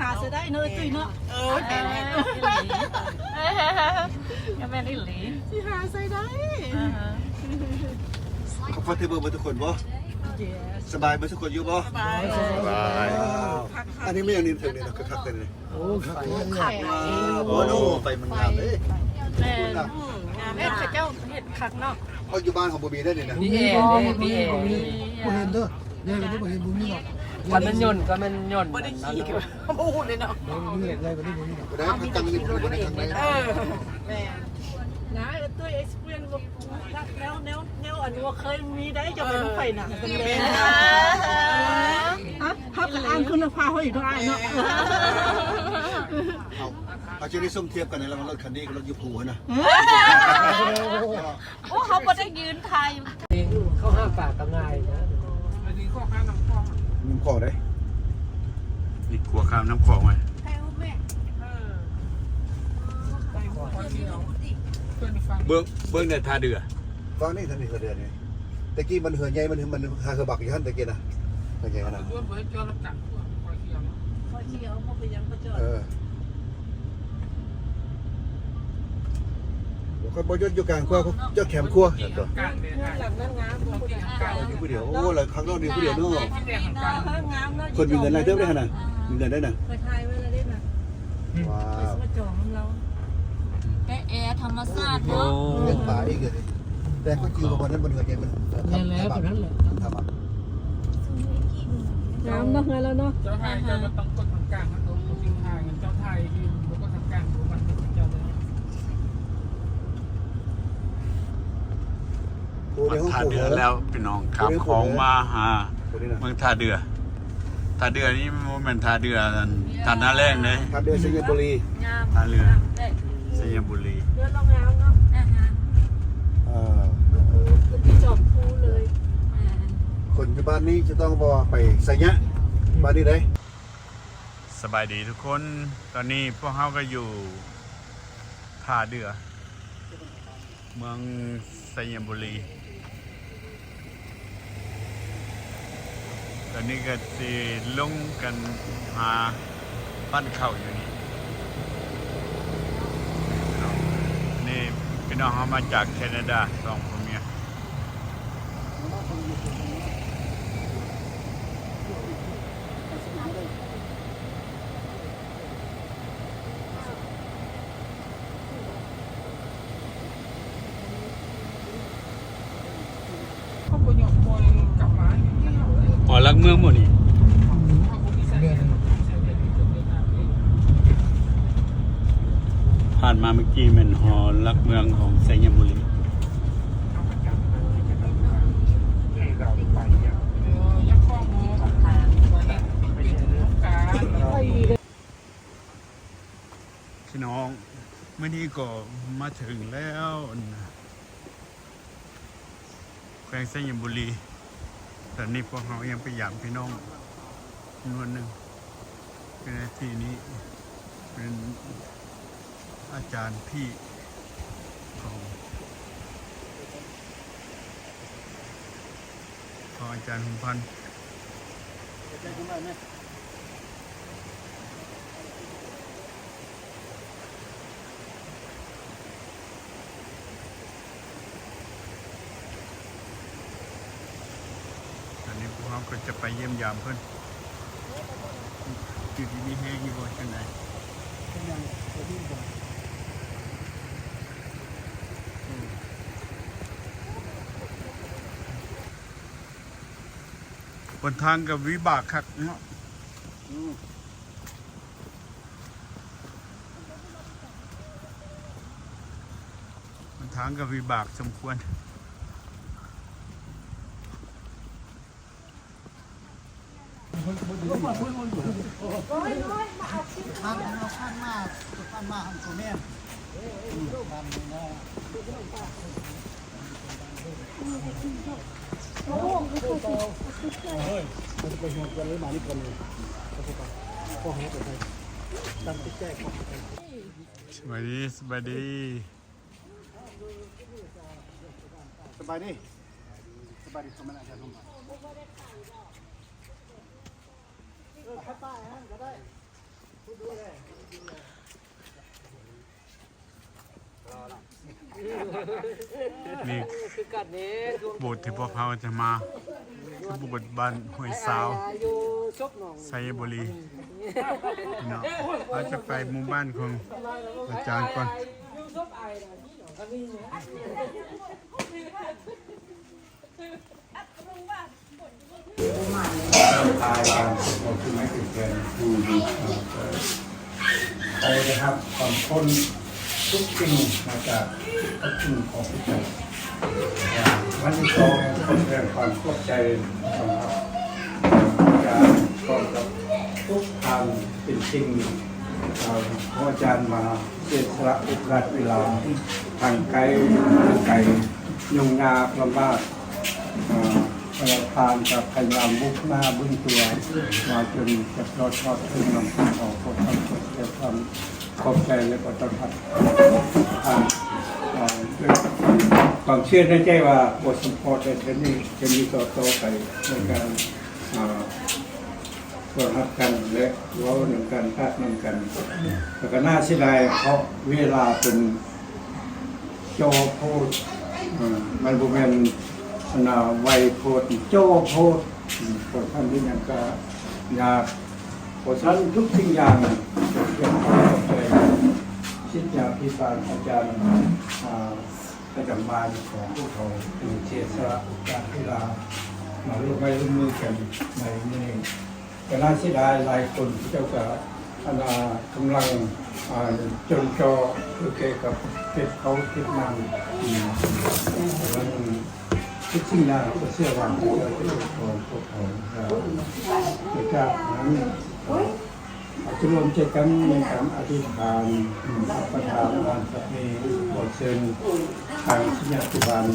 ຫາໃສ່ໄດ້ເນາະ ເອື້ອຍຕຸ້ຍເນາະ. ເອີ ແມ່ນ ກໍແມ່ນອີ່ຫຼີ ຊິຫາໃສ່ໄດ້. ຄອມຟອດເທີເບິ້ນເບິດທຸກຄົນບໍ່? ສະບາຍເບິດທຸກຄົນຢູ່ບໍ່? ສະບາຍ. ອັນນີ້ແມ່ນຫຍັງນີ້ ເທິງນີ້ເນາະ ຄັກໆ ເລີຍນີ້. ໂອ້ ຄັກ ໂອ້ ໄຟມັນງາມເດ້. ແມ່ນ ເຂົາເຈົ້າເຮັດຄັກເນາະ. ເພາະຢູ່ບ້ານເຮົາບໍ່ມີໄດ໋ນີ້ນະ. ມີແອ ມີແອ ບໍ່ເຫັນເດີ. ແມ່ນ ບໍ່ເຫັນ ບໍ່ມີດອກ. ຄັນແມ່ນຍົນ ຄັນແມ່ນຍົນ ບໍ່ໄດ້ຂີ່ ບໍ່ຮູ້ເລີຍເນາະ. ບໍ່ມີເລີຍ ບໍ່ໄດ້ ບໍ່ມີດອກ. ບໍ່ໄດ້ ພັກກັນຢູ່ ບໍ່ໄດ້ທາງໃດ. ເອີ ແມ່ນນະ. ເອີ ຕົວເອັກສະເປີຣຽນ ແນວ ແນວ ແນວອັນບໍ່ເຄີຍມີໄດ໋ ຈະເປັນໄປນະ. ເອີ ເຮົາກໍອ້າງຄຸນນະພາບເຮົາອີກເນາະ ອ້າຍເນາະ. ເຮົາ ເຮົາຈະໄດ້ສົມທຽບກັນໃນລະຫວ່າງລົດຄັນນີ້ກັບລົດຢູ່ພູຫັ້ນນະ. ໂອ້ ເຮົາບໍ່ໄດ້ຢືນຖ່າຍ. ເຂົ້າຫາປາກກໍງ່າຍນະ. ອັນນີ້ຂົວຂ້າມນ້ຳຂອງ ນ້ຳຂອງເດ້. ນີ້ຂົວຂ້າມນ້ຳຂອງໄວ້. ເອີ ເບິ່ງ ເບິ່ງແຕ່ທ່າເຮືອ. ຝັ່ງນີ້ ທາງນີ້ທ່າເຮືອນີ້. ແຕ່ກີ້ມັນເຮືອໃຫຍ່ ມັນ ມັນຫາເຮືອບັກຢູ່ຫັ້ນແຕ່ກີ້ນະ. ເຮືອໃຫຍ່ຫັ້ນນະ. ເອີ. ຂ້ອຍບໍ່ຢອກຢູ່ກາງຂົວ ເຈົ້າແຄມຂົວ. ເຮືອນຫຼັງນັ້ນງາມບໍ່? ຢູ່ຜູ້ດຽວ. ໂອ້ ລະຄັກເນາະ ຢູ່ຜູ້ດຽວເນາະ. ເພິ່ນມີເງິນຫຼາຍເຕີບເດ້ຫັ້ນນະ. ມີເງິນໄດ້ນະ. ຂ້ອຍຖ່າຍໄວ້ແລ້ວເດ້ນະ. ວ້າວ ມາຈອງນຳລາວ. ແຕ່ແອທຳມະຊາດເນາະ. ໂອ້ ເປັນປ່າອີກເດ. ແຕ່ຂ້ອຍຈື່ວ່າບ່ອນນັ້ນມັນເຮືອນໃຫຍ່ ມັນ ແມ່ນແລ້ວ ແບບນັ້ນແຫຼະ. ງາມເນາະ ເຮືອນລາວເນາະ. ເຈົ້າຖ່າຍ ເຈົ້າບໍ່ຕ້ອງກົດທາງກາງ ມັນຕົກ ເຈົ້າຖ່າຍຢູ່ ບໍ່ກົດທາງກາງ ມັນຕົກເຈົ້າເລີຍ. ຮອດທ່າເຮືອແລ້ວພີ່ນ້ອງ. ຂ້າມຂອງມາຫາເມືອງທ່າເຮືອ. ທ່າເຮືອນີ້ບໍ່ແມ່ນທ່າເຮືອອັນ ທ່ານາແລ້ງເດ້. ທ່າເຮືອໄຊຍະບູລີ. ງາມ ທ່າເຮືອ ງາມແທ້ ໄຊຍະບູລີ. ເຮືອລາວງາມເນາະ. ເອີ ເປັນທີ່ຈອມພູເລີຍ. ຄົນຢູ່ບ້ານນີ້ຈະຕ້ອງເວົ້າວ່າໄປໄຊຍະ ບ້ານນີ້ເດ້. ສະບາຍດີທຸກຄົນ. ຕອນນີ້ພວກເຮົາກໍຢູ່ທ່າເຮືອ ເມືອງໄຊຍະບູລີ. ຕອນນີ້ກໍຊິລົງກັນຫາປັ້ນເຂົ້າຢູ່ນີ້. ນີ້ພີ່ນ້ອງເຮົາມາຈາກແຄນາດາ ສອງຜົວເມຍ. ອໍ ຫຼັກເມືອງບໍ່ນີ້? ຜ່ານມາເມື່ອກີ້ແມ່ນຫໍຫຼັກເມືອງຂອງໄຊຍະບູລີ. ພີ່ນ້ອງ ມື້ນີ້ກໍມາເຖິງແລ້ວ ແຂວງໄຊຍະບູລີ. ຕອນນີ້ພວກເຮົາຍັງໄປຢາມພີ່ນ້ອງຈຳນວນໜຶ່ງ ຢູ່ໃນທີ່ນີ້ ເປັນອາຈານພີ່ຂອງ ຂອງອາຈານຫົງພັນ. ຕອນນີ້ພວກເຮົາກໍຈະໄປຢ້ຽມຢາມເພິ່ນ ຢູ່ດີມີແຮງຢູ່ບໍ່ ຈັ່ງໃດ? ຫົນທາງກໍວິບາກຄັກເນາະ. ອືມ ຫົນທາງກໍວິບາກສົມຄວນ. ສະບາຍດີ ສະບາຍດີ ສະບາຍດີ ສະບາຍດີ ເອີ ໄປປ້າຍຫັ້ນກໍໄດ້. ນີ້ ຄືກັນເດ້ ໂບດທີ່ພວກເຮົາຈະມາ ຄືໂບດບ້ານຫ້ວຍຊາວ ຢູ່ສົບໜອງ ໄຊຍະບູລີ ພີ່ນ້ອງ. ເຮົາຈະໄປໝູ່ບ້ານຂອງອາຈານກ່ອນ. ເຮົາໄດ້ຮັບຄວາມພົ້ນທຸກສິ່ງມາຈາກພະຄຸນຂອງພະເຈົ້າ. ວັນທີສອງ ຂໍສະແດງຄວາມຂອບໃຈສຳລັບອາຈານ ພ້ອມກັບທຸກທ່ານເປັນສິ່ງ ເອີ ຂອງອາຈານມາເສຍສະຫຼະໂອກາດເວລາທາງໄກ ໄກຫຍຸ້ງຍາກລຳບາກ ເອີ ແຕ່ທ່ານກໍພະຍາຍາມບຸກໜ້າບຸກຕົວມາຈົນຈະລອດຮອດເຖິງນຳພວກເຮົາ. ຂໍທ່ານຂໍສະແດງຄວາມຂອບໃຈ ແລະ ກໍຕ້ອນຮັບທ່ານ ເອີ ດ້ວຍຄວາມເຊື່ອໃນໃຈວ່າບົດສຳພອດໃນເທື່ອນີ້ຈະມີຕໍ່ໆໄປໃນການ ເອີ ຕ້ອນຮັບກັນ ແລະ ເວົ້ານຳກັນ ພາກນຳກັນ ແລ້ວກໍໜ້າເສຍດາຍ ເພາະເວລາເປັນຈ່ອໂພດ ເອີ ມັນບໍ່ແມ່ນ ອັນນ່າ ໄວໂພດ ຈ່ອໂພດ ເພາະສະນັ້ນເປັນຫຍັງກໍຍາກ. ເພາະສະນັ້ນທຸກສິ່ງຢ່າງ ຂອບໃຈສິດຍາພິບານອາຈານ ອາ ປະຈຳບ້ານຂອງພວກເຮົາ ທີ່ເສຍສະຫຼະໂອກາດເວລາມາຮ່ວມໄມ້ຮ່ວມມືກັນໃນມື້ນີ້. ກໍໜ້າເສຍດາຍ ຫຼາຍຄົນເຂົາເຈົ້າກໍ ອັນນ່າ ກຳລັງ ອ່າ ຈົນຈໍ້ຢູ່ແກ່ກັບເກັບເຂົ້າເກັບນ້ຳ ອືມ ກຳລັງທຸກສິ່ງຢ່າງ ກໍເຊື່ອວ່າເຂົາເຈົ້າຈະອວຍພອນພວກເຮົາ ຈາກນັ້ນ ເຮົາຈະລວມໃຈກັນໃນການອະທິຖານ ອາ ປະທານອາຫານສັບເພ ຂໍເຊີນທາງສິດຍາພິບານ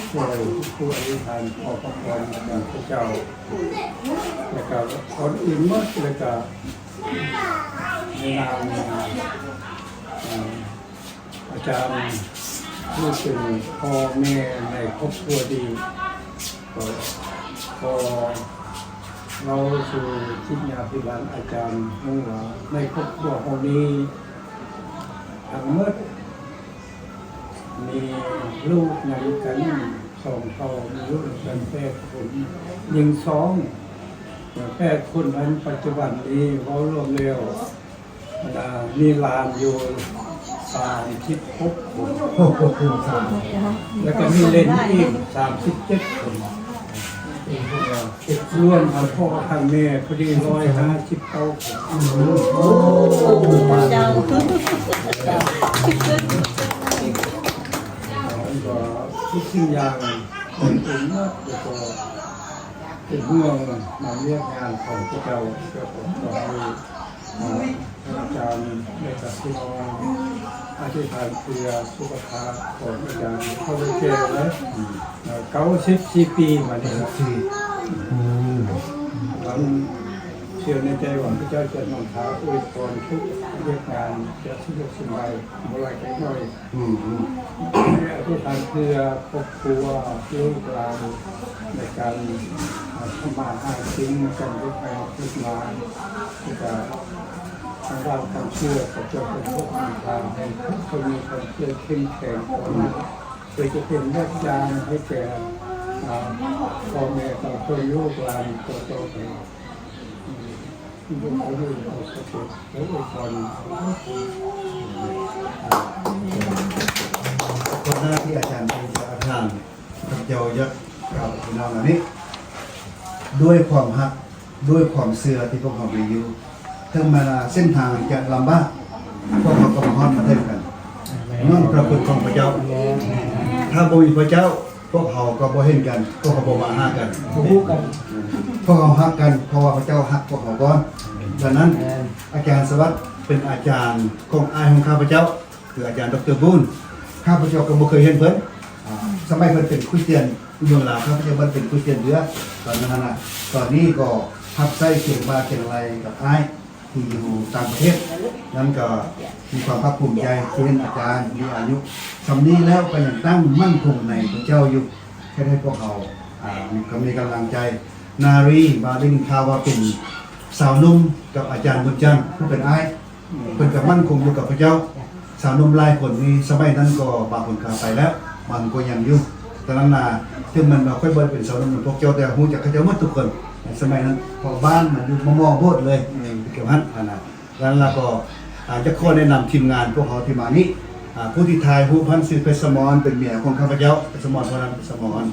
ຊ່ວຍຜູ້ອະທິຖານ ຂໍພະພອນຈາກພະເຈົ້າ ແລ້ວກໍກ່ອນອື່ນໝົດ ແລ້ວກໍໃນນາມ ອາ ອາຈານ ຜູ້ເປັນພໍ່ແມ່ໃນຄອບຄົວດີ ກໍຂໍເລົ່າສູ່ສິດຍາພິບານອາຈານຮູ້ວ່າ ໃນຄອບຄົວເຮົານີ້ທັງໝົດ ມີລູກນຳກັນສອງເຖົ້າ ມີລູກນຳກັນແປດຄົນ ຍິງສອງ ແປດຄົນນັ້ນ ປັດຈຸບັນນີ້ເວົ້າລວມແລ້ວ ອ່າ ມີຫຼານຢູ່ສາມສິບຫົກຄົນ ຫົກຄົນ ແລ້ວກໍມີເລັນອີກສາມສິບເຈັດຄົນ ລວມທັງພໍ່ທັງແມ່ພໍດີຮ້ອຍຫ້າສິບເກົ້າຄົນ. ໂອ້ ພະເຈົ້າ ກໍທຸກສິ່ງຢ່າງເປັນເປັນໝົດ ແລ້ວກໍເປັນຫ່ວງນຳວຽກງານຂອງພວກເຈົ້າ ກໍຂໍໃຫ້ ອາ ອາຈານ ແລະ ກໍພີ່ນ້ອງອະທິຖານເພື່ອສຸຂະພາບຂອງອາຈານ. ເຂົາໄດ້ແກ່ແລ້ວ ເກົ້າສິບສີ່ປີມານີ້ ເກົ້າສິບສີ່ ອືມ ເຊື່ອໃນໃຈວ່າພະເຈົ້າຈະນຳພາອວຍພອນທຸກວຽກງານ ຈະສະດວກສະບາຍ ບໍ່ຫຼາຍກໍໜ້ອຍ. ອືມ ອະທິຖານເພື່ອຄອບຄົວ ລູກຫຼານ ໃນການ ອ່າ ທຳມາຫາກິນ ການເຮັດໄຮ່ເຮັດນາ ແລ້ວກະທາງດ້ານຄວາມເຊື່ອ ຂະເຈົ້າເປັນຜູ້ນຳພາໃຫ້ທຸກຄົນມີຄວາມເຊື່ອເຂັ້ມແຂງ ເພື່ອຈະເປັນແບບຢ່າງໃຫ້ແກ່ ອ່າ ພໍ່ແມ່ເຂົາ ເພື່ອລູກຫຼານຕໍ່ໆໄປ. ກ່ອນໜ້າທີ່ອາຈານຈະປະທານ ຂ້າພະເຈົ້າຢາກກ່າວກັບພີ່ນ້ອງອັນນີ້ ດ້ວຍຄວາມຮັກ ດ້ວຍຄວາມເຊື່ອທີ່ພວກເຮົາມີຢູ່ ເຖິງແມ່ນວ່າເສັ້ນທາງຈະລຳບາກ ພວກເຮົາກໍມາຮອດມາເຖິງກັນ ຍ້ອນພະຄຸນຂອງພະເຈົ້າ. ຖ້າບໍ່ມີພະເຈົ້າ ພວກເຮົາກໍບໍ່ເຫັນກັນ ພວກເຮົາບໍ່ມາຫາກັນ ບໍ່ຮູ້ກັນ ພວກເຮົາຮັກກັນ ເພາະວ່າພະເຈົ້າຮັກພວກເຮົາກ່ອນ. ສະນັ້ນ ອາຈານສະຫວັດເປັນອາຈານຂອງອ້າຍຂອງຂ້າພະເຈົ້າ ຄືອາຈານ ດອກເຕີ ບູນ. ຂ້າພະເຈົ້າກໍບໍ່ເຄີຍເຫັນເພິ່ນ ອາ ສະໄໝເພິ່ນເປັນຄຣິສຕຽນຢູ່ເມືອງລາວ ຂ້າພະເຈົ້າບໍ່ໄດ້ເປັນຄຣິສຕຽນເທື່ອ. ຕອນນັ້ນນະ ຕອນນີ້ກໍຮັບໃຊ້ຄຽງບ່າຄຽງໄຫຼ່ກັບອ້າຍ ທີ່ຢູ່ຕ່າງປະເທດ ນັ້ນກໍມີຄວາມພາກພູມໃຈທີ່ເຫັນອາຈານມີອາຍຸສ່ຳນີ້ແລ້ວ ກໍຍັງຕັ້ງໝັ້ນຄົງໃນພະເຈົ້າຢູ່ ເຮັດໃຫ້ພວກເຮົາ ອ່າ ມີ ກໍມີກຳລັງໃຈ. ນາຣີ ບາລິນ ຂ່າວວ່າເປັນ ສາວໜຸ່ມກັບອາຈານບຸນຈັນ ຜູ້ເປັນອ້າຍ ເພິ່ນກໍໝັ້ນຄົງຢູ່ກັບພະເຈົ້າ. ສາວໜຸ່ມຫຼາຍຄົນນີ້ ສະໄໝນັ້ນກໍບາງຄົນກໍໄປແລ້ວ ບາງຄົນກໍຍັງຢູ່. ສະນັ້ນນະ ເຖິງແມ່ນວ່າຂ້ອຍບໍ່ໄດ້ເປັນສາວໜຸ່ມນຳພວກເຈົ້າ ແຕ່ຮູ້ຈັກເຂົາເຈົ້າໝົດທຸກຄົນໃນສະໄໝນັ້ນ ເພາະບ້ານມັນຢູ່ມາໝໍ້ໂບດເລີຍ ອືມ ເປັນແຖວຫັ້ນຫັ້ນນະ. ສະນັ້ນລະກໍ ອາ ຢາກຂໍແນະນຳທີມງານພວກເຮົາທີ່ມານີ້ ອາ ຜູ້ທີ່ຖ່າຍຮູບຫັ້ນຊື່ເພັດສະໝອນ ເປັນເມຍຂອງຂ້າພະເຈົ້າ ເພັດສະໝອນ ເພາະນັ້ນເພັດສະໝອນ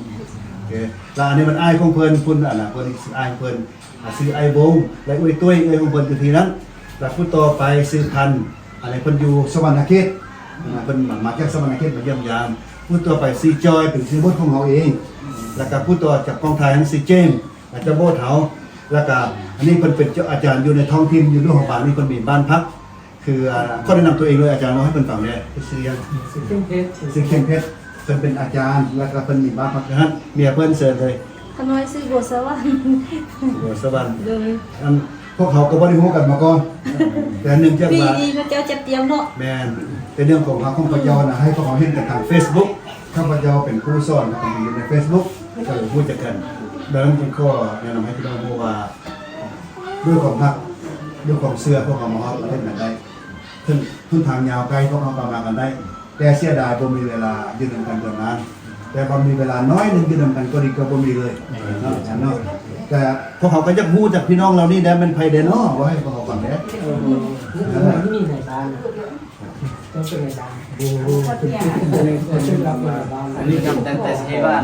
ໂອເຄ. ລະອັນນີ້ມັນອ້າຍຂອງເພິ່ນ ພຸ້ນ ອັນນະ ເພິ່ນຊື່ອ້າຍຂອງເພິ່ນ ອາ ຊື່ອ້າຍໂບງ ແລະ ເອື້ອຍຕຸ້ຍ ເອື້ອຍຂອງເພິ່ນຢູ່ທີ່ນັ້ນ. ລະຜູ້ຕໍ່ໄປຊື່ພັນ ອັນນີ້ເພິ່ນຢູ່ສະຫວັນນະເຂດ ອາ ເພິ່ນມາຈາກສະຫວັນນະເຂດມາຢ້ຽມຢາມ. ຜູ້ຕໍ່ໄປຊື່ຈອຍ ເປັນຊື່ບົດຂອງເຮົາເອງ. ລະກະຜູ້ຕໍ່ຈາກກອງຖ່າຍຫັ້ນຊື່ເຈມ ອາຈານໂບດເຮົາ. ລະກະອັນນີ້ເພິ່ນເປັນເຈົ້າອາຈານຢູ່ໃນທ້ອງຖິ່ນ ຢູ່ຫຼວງພະບາງນີ້ ເພິ່ນມີບ້ານພັກ ຄື ອາ ຂໍແນະນຳຕົວເອງເລີຍ ອາຈານ ເວົ້າໃຫ້ເພິ່ນຟັງແດ່ ຊື່ຫຍັງ? ຊື່ເຂັມເພັດ ຊື່ເຂັມເພັດ. ເພິ່ນເປັນອາຈານ ລະກະເພິ່ນມີບ້ານພັກຢູ່ຫັ້ນ. ເມຍເພິ່ນເຊີນເລີຍ. ຂ້ານ້ອຍຊື່ບົວສະຫວັນ ບົວສະຫວັນ. ໂດຍ. ອັນ ພວກເຮົາກໍບໍ່ໄດ້ຮູ້ກັນມາກ່ອນ ແຕ່ເນື່ອງຈາກວ່າ ດີໆ ເຂົາເຈົ້າຈັດຕຽມເນາະ. ແມ່ນ ແຕ່ເລື່ອງຂອງເຮົາ ຂອງພະເຈົ້ານະ ໃຫ້ພວກເຮົາເຫັນກັນທາງເຟສບຸກ ຂ້າພະເຈົ້າເປັນຜູ້ສອນ ແລ້ວກໍມີຢູ່ໃນເຟສບຸກ ກໍເລີຍຮູ້ຈັກກັນ. ດັ່ງນັ້ນຈຶ່ງຂໍແນະນຳໃຫ້ພີ່ນ້ອງຮູ້ວ່າ ດ້ວຍຄວາມຮັກ ດ້ວຍຄວາມເຊື່ອ ພວກເຮົາມາຮອດປະເທດນັ້ນໄດ້ ເຖິງຫົນທາງຍາວໄກ ພວກເຮົາກໍມາກັນໄດ້ ແຕ່ເສຍດາຍບໍ່ມີເວລາຢູ່ນຳກັນດົນນານ. ແຕ່ວ່າມີເວລາໜ້ອຍໜຶ່ງຢູ່ນຳກັນກໍດີກວ່າບໍ່ມີເລີຍເນາະ ອາຈານເນາະ. ແຕ່ພວກເຮົາກໍຢາກຮູ້ຈາກພີ່ນ້ອງເຫຼົ່ານີ້ແດ່ ແມ່ນໃຜແດ່ເນາະ ເວົ້າໃຫ້ພວກເຮົາຟັງແດ່. ເອີ ເອີ ມີໃນບ້ານ ເຈົ້າເປັນນາຍບ້ານ. ໂອ້ ເປັນຜູ້ເປັນນາຍ ເປັນນາຍບ້ານ. ອັນນີ້ນັບຕັ້ງແຕ່ໃຊ້ບ້ານ.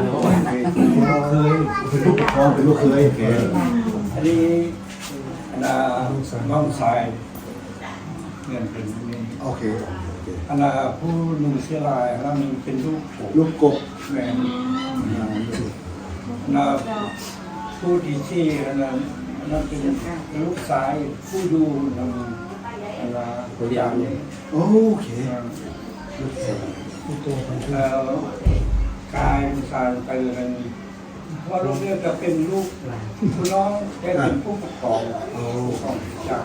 ເຄີຍ ເປັນຜູ້ປົກຄອງ ເປັນລູກເຂີຍ. ໂອເຄ ອັນນີ້ ອັນນ່າ ນ້ອງຊາຍ ເຮືອນເປັນແບບນີ້. ໂອເຄ ໂອເຄ ໂອເຄ. ອັນນ່າ ຜູ້ໜຸ່ມເສືອລາຍ ອັນນັ້ນເປັນລູກກົກ. ລູກກົກ. ແມ່ນ. ອືມ ອັນນ່າ ຜູ້ທີສີ່ ອັນນັ້ນ ອັນນັ້ນເປັນລູກຊາຍ ຜູ້ຢູ່ນຳ ອັນນ່າ ໂອເຄ ໂອເຄ. ອ່າ ລູກຊາຍ ເອີ ກາຍສານໄປເລີຍ. ວ່າລົງເຮືອກະເປັນລູກຜູ້ນ້ອງ ແຕ່ເປັນຜູ້ປົກຄອງ. ໂອ້ ຂອງເຈົ້າ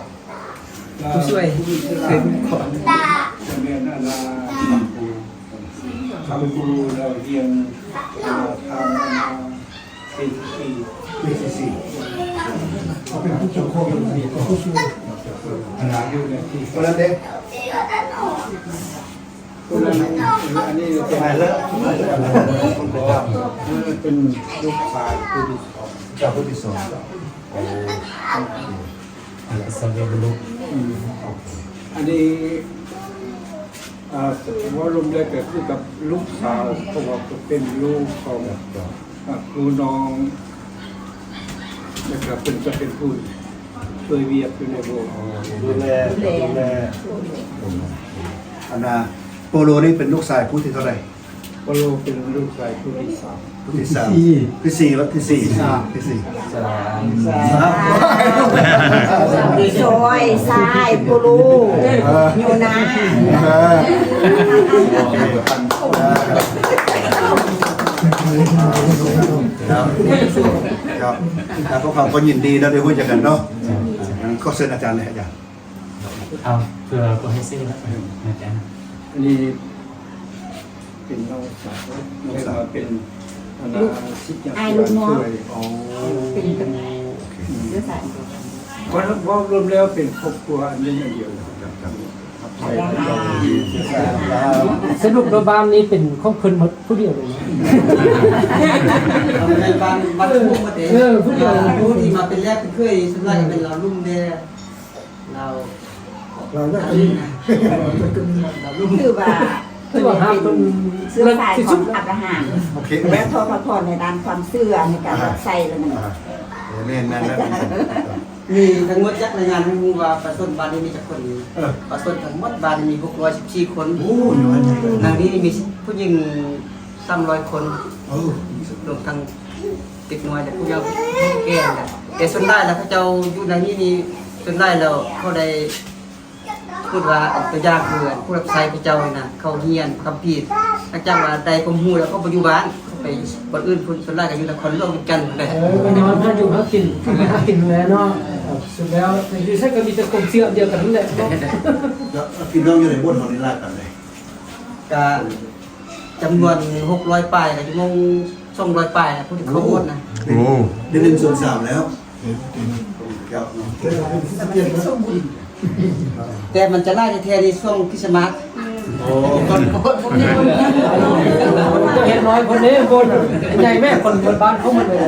ຜູ້ຊ່ວຍ ຜູ້ຊ່ວຍ ເປັນຜູ້ປົກຄອງ. ຈະແມ່ນອັນນ່າ ຄຳຄູ ຄຳຄູລາວຮຽນ ອ່າ ທາງອັນນ່າ ເອັນຊີຊີ ເອັນຊີຊີ ເຂົາເປັນຜູ້ປົກຄອງ ເປັນຜູ້ຊ່ວຍ ອັນນ່າ ຢູ່ໃນທີ່ ຄົນນັ້ນເດ້. ອັນນີ້ເປັນ ເປັນລູກຊາຍຜູ້ທີສອງ. ເຈົ້າ ຜູ້ທີສອງ. ໂອ້ ອັນນີ້ ອ່າ ເວົ້າລວມແລ້ວກໍຄືກັບລູກສາວ ເພາະວ່າເປັນລູກຂອງ ອ່າ ຜູ້ນ້ອງ ແລ້ວກໍເພິ່ນຈະເປັນຜູ້ຊ່ວຍວຽກຢູ່ໃນໂຮງ ອໍ ດູແລ ດູແລ. ອັນນ່າ ໂປໂລນີ້ເປັນລູກຊາຍຜູ້ທີເທົ່າໃດ? ໂປໂລເປັນລູກຊາຍຜູ້ທີສາມ. ຜູ້ທີສາມ ທີສີ່ ທີສີ່ ທີສີ່ ທີສີ່ ສາມ ສາມ ສາມ. ຊອຍຊາຍໂປໂລ ເອີ ຢູ່ນາ ເອີ ເອີ ຄັບ ຄັບ ພວກເຮົາກໍຍິນດີເນາະ ໄດ້ຮູ້ຈັກກັນເນາະ. ຂໍເຊີນອາຈານເລີຍ ອາຈານ. ເອົາ ເພື່ອບໍ່ໃຫ້ເສຍເວລາ ອາຈານ. ອັນນີ້ເປັນນ້ອງສາວ ນ້ອງສາວ ເປັນ ອັນນ່າ ສິດຍາ ອ້າຍລູກນ້ອງ. ອໍ ເປັນ ອືມ ເຊື້ອສາຍດຽວກັນ. ເວົ້າ ເວົ້າລວມແລ້ວເປັນຄອບຄົວອັນໜຶ່ງອັນດຽວ. ສະຫຼຸບແລ້ວບ້ານນີ້ເປັນຂອງເພິ່ນໝົດຜູ້ດຽວເລີຍນະ? ເອົາແມ່ນບ້ານ ບ້ານຜູ້ໝົດເດ້. ເອີ ຜູ້ດຽວ ຜູ້ທີ່ມາເປັນແລກເປັນເຄີຍ ສ່ວນຫຼາຍກໍເປັນລາວລຸ່ມແດ່ ລາວ ລາວ ລາວລຸ່ມ ຖືວ່າ ຖືວ່າເພິ່ນເປັນເຊື້ອສາຍຂອງອັບຣາຮາມ. ໂອເຄ ແລະ ຂໍພະພອນໃນດ້ານຄວາມເຊື່ອ ໃນການຮັບໃຊ້ ແລ້ວມັນ ອ່າ ແມ່ນໆ ມີທັງໝົດ ຈັກລາຍງານໃຫ້ຮູ້ວ່າປະຊາຊົນບ້ານນີ້ມີຈັກຄົນ? ເອີ ປະຊາຊົນທັງໝົດບ້ານນີ້ມີຫົກຮ້ອຍສິບສີ່ຄົນ. ໂອ້ ໃນນີ້ມີຜູ້ຍິງສາມຮ້ອຍຄົນ. ເອີ ລວມທັງເດັກນ້ອຍ ແລະ ຜູ້ເຖົ້າຜູ້ແກ່ນະ. ແຕ່ສ່ວນຫຼາຍແລ້ວເຂົາເຈົ້າຢູ່ໃນນີ້ນີ້ ສ່ວນຫຼາຍແລ້ວເຂົາໄດ້ ສົມມຸດວ່າ ຕົວຢ່າງຄື ອັນ ຜູ້ຮັບໃຊ້ພະເຈົ້ານີ້ນະ ເຂົາຮຽນຄຳພີ ຫຼັງຈາກວ່າໄດ້ຄວາມຮູ້ແລ້ວ ເຂົາບໍ່ຢູ່ບ້ານ ເຂົາໄປບ່ອນອື່ນພຸ້ນ. ສ່ວນຫຼາຍກໍຢູ່ນະຄອນຫຼວງວຽງຈັນພຸ້ນແຫຼະ. ເອີ ມັນຍ້ອນຫາຢູ່ຫາກິນ ຫາກິນແລ້ວເນາະ. ສຸດແລ້ວຢູ່ໃສກໍມີແຕ່ຄວາມເຊື່ອອັນດຽວກັນນັ້ນແຫຼະ. ແລ້ວພີ່ນ້ອງຢູ່ໃນໂບດເຮົານີ້ຫຼາຍປານໃດ? ກະຈຳນວນຫົກຮ້ອຍປາຍ ກະຈຳນວນສອງຮ້ອຍປາຍນະ ຜູ້ທີ່ເຂົ້າໂບດນະ. ໂອ້ ໄດ້ ໄດ້ໜຶ່ງສ່ວນສາມແລ້ວ. ແຕ່ມັນຈະຫຼາຍແທ້ໆ ໃນຊ່ວງຄຣິສມາສ. ໂອ້ ເຈົ້າເຮັດນ້ອຍຄົນເດ້ ຄົນໃຫຍ່ແມ່ ຄົນ ຄົນບ້ານເຮົາໝົດເລີຍ.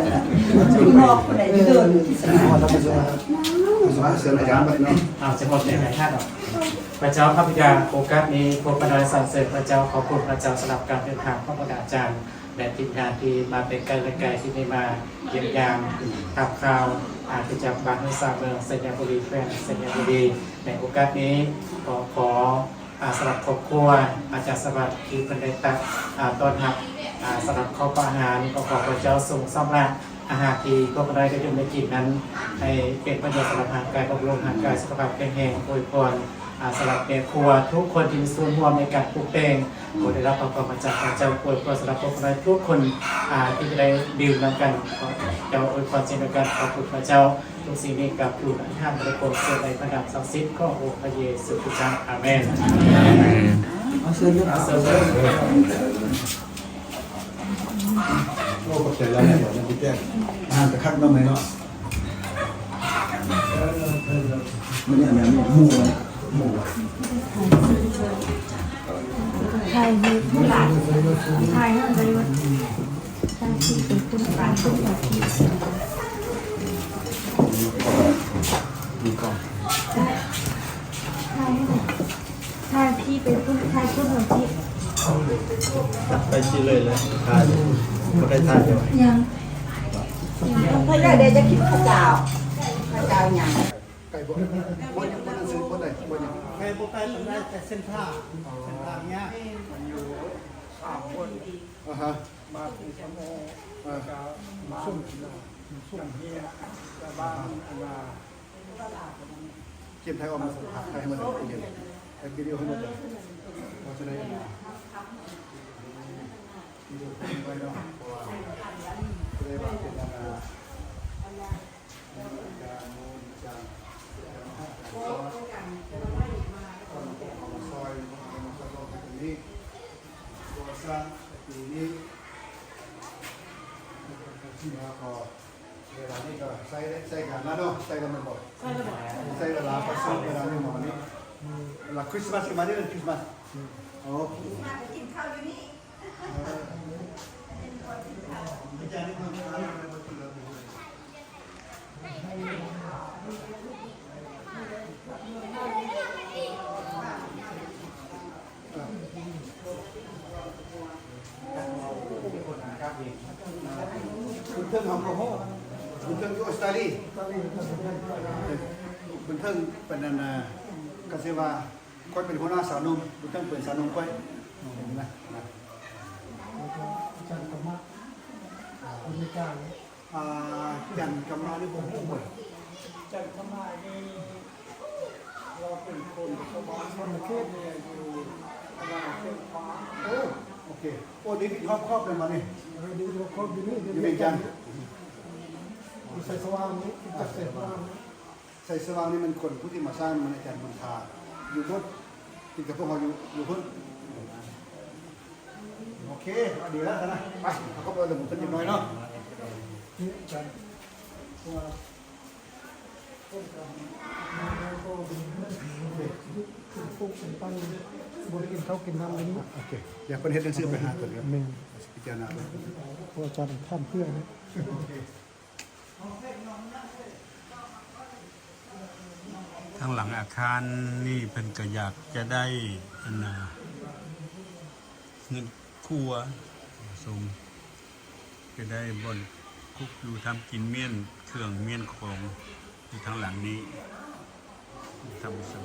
ນອກຜູ້ໃດເດີນຄຣິສມາສ. ເຊີນອາຈານບັດນີ້ເນາະ. ອາ ສະເພາະແຕ່ໃນທ່ານເນາະ. ພະເຈົ້າ ຂ້າພະເຈົ້າ ໂອກາດນີ້ ພວກຂ້ານ້ອຍສັນເສີນພະເຈົ້າ, ຂອບຄຸນພະເຈົ້າສຳລັບການເດີນທາງຂອງພະອາຈານ ແລະ ທີມງານທີ່ມາແຕ່ໄກແລະໄກ ທີ່ໄດ້ມາຢ້ຽມຢາມ ຖາມຂ່າວ ອາ ຄຣິສຕະຈັກບ້ານຫ້ວຍສາເມືອງ ໄຊຍະບູລີ ແຂວງໄຊຍະບູລີ. ໃນໂອກາດນີ້ ກໍຂໍ ອາ ສຳລັບຄອບຄົວອາຈານສະຫວັດ ທີ່ເພິ່ນໄດ້ຕັກ ອາ ຕ້ອນຮັບ ອາ ສຳລັບເຂົ້າປະອາຫານ ກໍຂໍພະເຈົ້າຊົງຊຳລະອາຫານທີ່ພວກເຮົາໄດ້ດື່ມໄດ້ກິນນັ້ນ ໃຫ້ເປັນປະໂຫຍດສຳລັບຮ່າງກາຍ, ບຳລຸງຮ່າງກາຍ, ສຸຂະພາບແຂງແຮງ. ອວຍພອນ ອາ ສຳລັບແມ່ຄົວທຸກຄົນທີ່ມີສ່ວນຮ່ວມໃນການປຸກແຕ່ງ ຂໍໄດ້ຮັບພະພອນມາຈາກພະເຈົ້າ. ອວຍພອນສຳລັບພວກເຮົາທຸກຄົນ ອາ ທີ່ຈະໄດ້ດື່ມນຳກັນ ຂໍເຈົ້າອວຍພອນເຊັ່ນດຽວກັນ. ຂອບຄຸນພະເຈົ້າ. ທຸກສິ່ງນີ້ກັບຢູ່ນຳທ່ານ ພະເຈົ້າ ເຊີນໃນພະນາມສັກສິດຂອງອົງພະເຢຊູຄຣິສຕະເຈົ້າ. ອາເມນ. ອາເມນ. ເອົາເຊີນເດີ ເອົາເຊີນເດີ. ໂອ້ ຂອບໃຈຫຼາຍໆ ເຈົ້ານະ ທີ່ແຈ້ງອາຫານກະຄັກເນາະ ແມ່ເນາະ. ມື້ນີ້ແມ່ນໝູ ໝູ ຖ່າຍຮູບ ຖ່າຍຮູບໄດ້ບໍ່? ຖ່າຍທີ່ເປັນຄົນ ມີກ້ອງ ຖ່າຍໃຫ້ ຖ່າຍທີ່ເປັນຄົນ ຖ່າຍຄົນເຮົາທີ່ ໄປທີ່ເລີຍເລີຍ ຖ່າຍ ບໍ່ໄດ້ຖ່າຍເດີ. ຍັງ ເພິ່ນໄດ້ ໄດ້ຈະຄິດພະເຈົ້າ ພະເຈົ້າຍັງ ໄກບໍ່? ບໍ່ຍັງ ບໍ່ໄດ້ຊື້ ບໍ່ໄດ້ ບໍ່ຍັງ ໄກບໍ່ໄກປານໃດ ແຕ່ເສັ້ນທາງ ເສັ້ນທາງຍາກ ມັນຢູ່ສາມຄົນ. ອາຮະ. ບ້ານທີ່ສະໂມ ເອີ ແລ້ວກະບ້ານ ບ້ານເຮຍ ແລະ ບ້ານອັນນ່າ ເຂດໄທອອກມາ ສະພາໄທໃຫ້ມັນໄດ້ ເຮັດວິດີໂອໃຫ້ໝົດເລີຍ ເພາະຈະໄດ້ອັນນ່າ ວິດີໂອໄວ້ເນາະ ເພາະວ່າຈະໄດ້ວ່າເປັນອັນນ່າ ອາຈານ ອາຈານ ອາຈານສອນ ເອົາມາຊ່ອຍ ເອົາມາຊ່ອຍເຮົາໃນຕົງນີ້. ກໍ່ສ້າງປີນີ້ ແລ້ວກໍເວລານີ້ກໍໃຊ້ ໃຊ້ການແລ້ວເນາະ ໃຊ້ແລ້ວແມ່ນບໍ່? ໃຊ້ແລ້ວບໍ່? ໃຊ້ເວລາປະຊຸມ ເວລານີ້ເນາະ ນີ້ ເວລາຄຣິສມາສກໍມາເດີ ຄຣິສມາສ ໂອເຄ ມາກິນເຂົ້າຢູ່ນີ້. ບຸນເທິງເຮົາກໍຮູ້ ບຸນເທິງຢູ່ອົດສະຕາລີ ບຸນເທິງເປັນອັນ ກະຊິວ່າ ຂ້ອຍເປັນຫົວໜ້າຊາວໜຸ່ມ ບຸນເທິງເປັນຊາວໜຸ່ມຂ້ອຍ ນະ ນະ. ອາຈານກຳມະ ອາ ຄົນເມກາ. ອາ ຈັນກຳມະນີ້ບໍ່ຮູ້ເວີຍ ຈັນກຳມະນີ້ ລາວເປັນຄົນຊາວບ້ານ ຄົນເຂດນີ້ ຢູ່ລາວເປັນຂວາງ. ໂອ້ ໂອເຄ. ໂອ້ ເດວິດຮອບຄອບແມ່ນບໍ່ນີ້? ເອີ ເດວິດຮອບຄອບຢູ່ນີ້ ຢູ່ວຽງຈັນ ຢູ່ໄຊສະຫວ່າງນີ້ ຢູ່ໄຊສະຫວ່າງນີ້. ໄຊສະຫວ່າງນີ້ແມ່ນຄົນຜູ້ທີ່ມາສ້າງ ແມ່ນອາຈານບຸນທາ ຢູ່ພຸ້ນ ກິນກັບພວກເຮົາຢູ່ ຢູ່ພຸ້ນ. ໂອເຄ ເອົາດີແລ້ວນະ ໄປ ເຮົາກໍໄປເບິ່ງເພິ່ນຈັກໜ້ອຍເນາະ. ນີ້ອາຈານ ເພາະວ່າຄົນກັບ ເປັນປຸກເປັນປັນ ບໍ່ໄດ້ກິນເຂົ້າກິນນ້ຳຢູ່ນີ້. ໂອເຄ ດຽວເພິ່ນເຮັດໜັງສືໄປຫາເພິ່ນ ແມ່ນ ພິຈາລະນາເບິ່ງ ເພາະອາຈານຖາມເພື່ອນ. ໂອເຄ. ທາງຫຼັງອາຄານນີ້ເພິ່ນກໍຢາກຈະໄດ້ອັນນ່າ ເຮືອນຄົວສົງ ຈະໄດ້ບ່ອນຄຸກຢູ່ທຳກິນ ມ້ຽນເຄື່ອງມ້ຽນຂອງຢູ່ທາງຫຼັງນີ້. ທ່ານຜູ້ຊົມ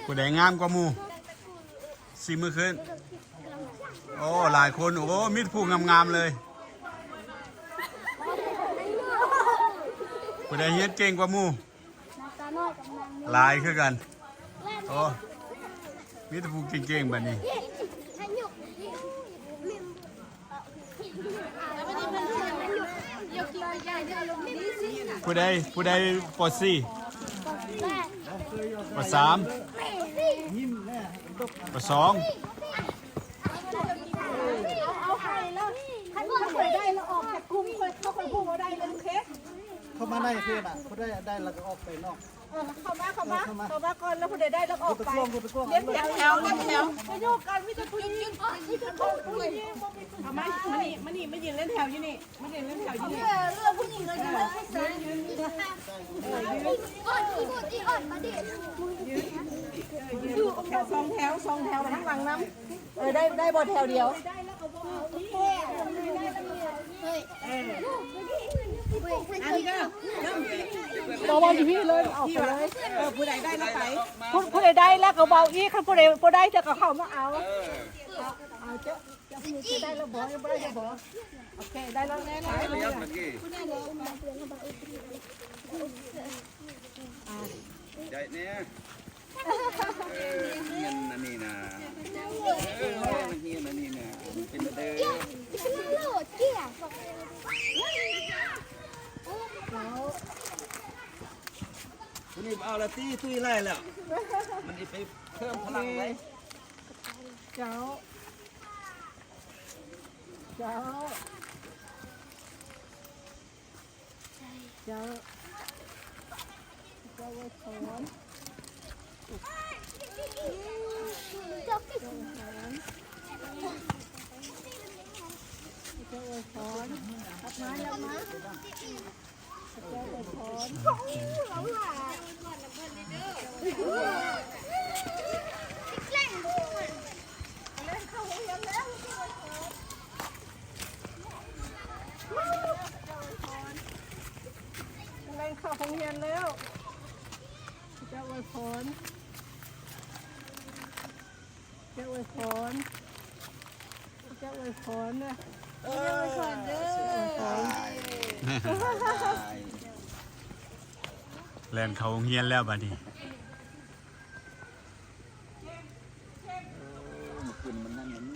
ຜູ້ໃດງາມກວ່າໝູ່? ຊິມືຂຶ້ນ. ໂອ້ ຫຼາຍຄົນ ໂອ້ ມີແຕ່ຜູ້ງາມໆເລີຍ. ຜູ້ໃດຮຽນເກັ່ງກວ່າໝູ່? ຫຼາຍຄືກັນ. ໂອ້ ມີແຕ່ຜູ້ເກັ່ງໆບັດນີ້. ຜູ້ໃດ ຜູ້ໃດ ປໍສີ່ ປໍສາມ ປໍສອງ ເອົາ ເອົາໃຫ້ແລ້ວ ຄັນຜູ້ໃດໄດ້ແລ້ວອອກຈາກກຸ່ມ ຂ້ອຍ ຂ້ອຍຮູ້ວ່າໄດ້ແລ້ວ ໂອເຄ ເຂົ້າມາໃນເພຈນະ ຜູ້ໃດໄດ້ແລ້ວກໍອອກໄປນອກ. ເອີ ເຂົ້າມາ ເຂົ້າມາ ເອີ ເຂົ້າມາ ເຂົ້າມາກ່ອນ ແລ້ວຜູ້ໃດໄດ້ແລ້ວອອກໄປ ລຽນແຖວ ລຽນແຖວ ລຽນແຖວ ລຽນແຖວ ບໍ່ມີຜູ້ຊາຍ ເຂົ້າມາ ມານີ້ ມານີ້ ມາຢືນລຽນແຖວຢູ່ນີ້ ມາຢືນລຽນແຖວຢູ່ນີ້ ເອີ ເລື່ອງຜູ້ຍິງກໍຢູ່ ເອີ ຢືນ ເອີ ຢືນ ເອີ ສອງແຖວ ສອງແຖວ ທາງຫຼັງນຳ. ເອີ ໄດ້ ໄດ້ບໍ່ແຖວດຽວ ເອີ ອັນນີ້ກໍ ບໍ່ ບໍ່ຢູ່ພີ້ເລີຍ ອອກໄປເລີຍ ເອີ ຜູ້ໃດໄດ້ລະໄປ ຜູ້ ຜູ້ໃດໄດ້ລະກໍເວົ້າອີກ ຄັນຜູ້ໃດບໍ່ໄດ້ເຈົ້າກໍເຂົ້າມາເອົາ ເອີ ເອົາ ເຈົ້າ ເຈົ້າ ເຈົ້າໄດ້ລະບໍ່ ຍັງບໍ່ໄດ້ລະບໍ່ ໂອເຄ ໄດ້ລະ ໄດ້ລະ ໄດ້ແດ່ ເອີ ຮຽນອັນນີ້ນະ ເອີ ຮຽນອັນນີ້ນະ ເປັນແນວໃດ ຜູ້ນີ້ບໍ່ເອົາລະຕິ ຕຸ້ຍຫຼາຍແລ້ວ ມັນຊິໄປເພີ່ມພະລັງໄດ້ ເຈົ້າ ເຈົ້າ ເຈົ້າ ເຈົ້າອວຍພອນ ເຈົ້າອວຍພອນ ເຈົ້າອວຍພອນ ເຈົ້າອວຍພອນ ກຳລັງເຂົ້າໂຮງຮຽນແລ້ວ ເຈົ້າອວຍພອນ ເຈົ້າອວຍພອນ ເຈົ້າອວຍພອນນະ ເຈົ້າອວຍພອນເດີ ແລ່ນເຂົ້າໂຮງຮຽນແລ້ວບາດນີ້. ເອີ ມື້ຄືນມັນນັ້ນມັນມີ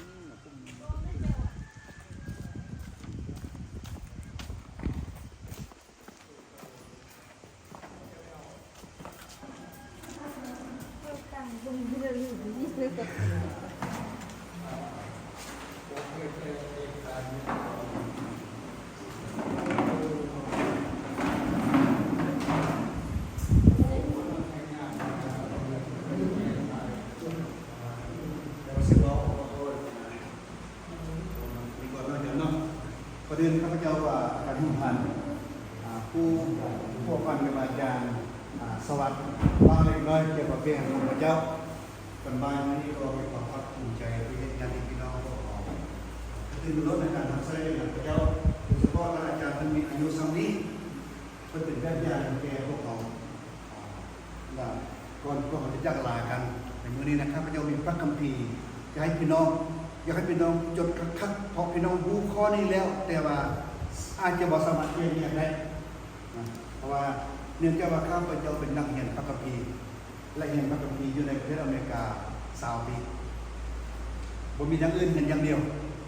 ກ່ອນອື່ນ ຂ້າພະເຈົ້າວ່າການຮ່ວມພັນ ອາ ຄູ ພົວພັນກັບອາຈານ ອາ ສະຫວັດ ເວົ້າເລັກນ້ອຍກ່ຽວກັບວຽກງານຂອງພະເຈົ້າ. ຕອນບ່າຍນີ້ກໍມີຄວາມພາກພູມໃຈທີ່ເຫັນຍາດພີ່ນ້ອງຂອງເຮົາກະຕື່ນຕົນໃນການຮັບໃຊ້ວຽກງານພະເຈົ້າ, ໂດຍສະເພາະທ່ານອາຈານເພິ່ນມີອາຍຸສ່ຳນີ້ ເພິ່ນເປັນແບບຢ່າງແກ່ພວກເຮົາ. ລະກ່ອນພວກເຮົາຈະຈາກລາກັນໃນມື້ນີ້ນະ ຂ້າພະເຈົ້າມີພະຄຳພີ ຢາກໃຫ້ພີ່ນ້ອງ ຢາກໃຫ້ພີ່ນ້ອງຈົດຄັກໆ ເພາະພີ່ນ້ອງຮູ້ຂໍ້ນີ້ແລ້ວ ແຕ່ວ່າອາດຈະບໍ່ສາມາດແຍກແຍະໄດ້ນະ ເພາະວ່າເນື່ອງຈາກວ່າຂ້າພະເຈົ້າເປັນນັກຮຽນພະຄຳພີ ແລະ ຮຽນພະຄຳພີຢູ່ໃນປະເທດອາເມລິກາຊາວປີ ບໍ່ມີຢ່າງອື່ນ ຮຽນຢ່າງດຽວ.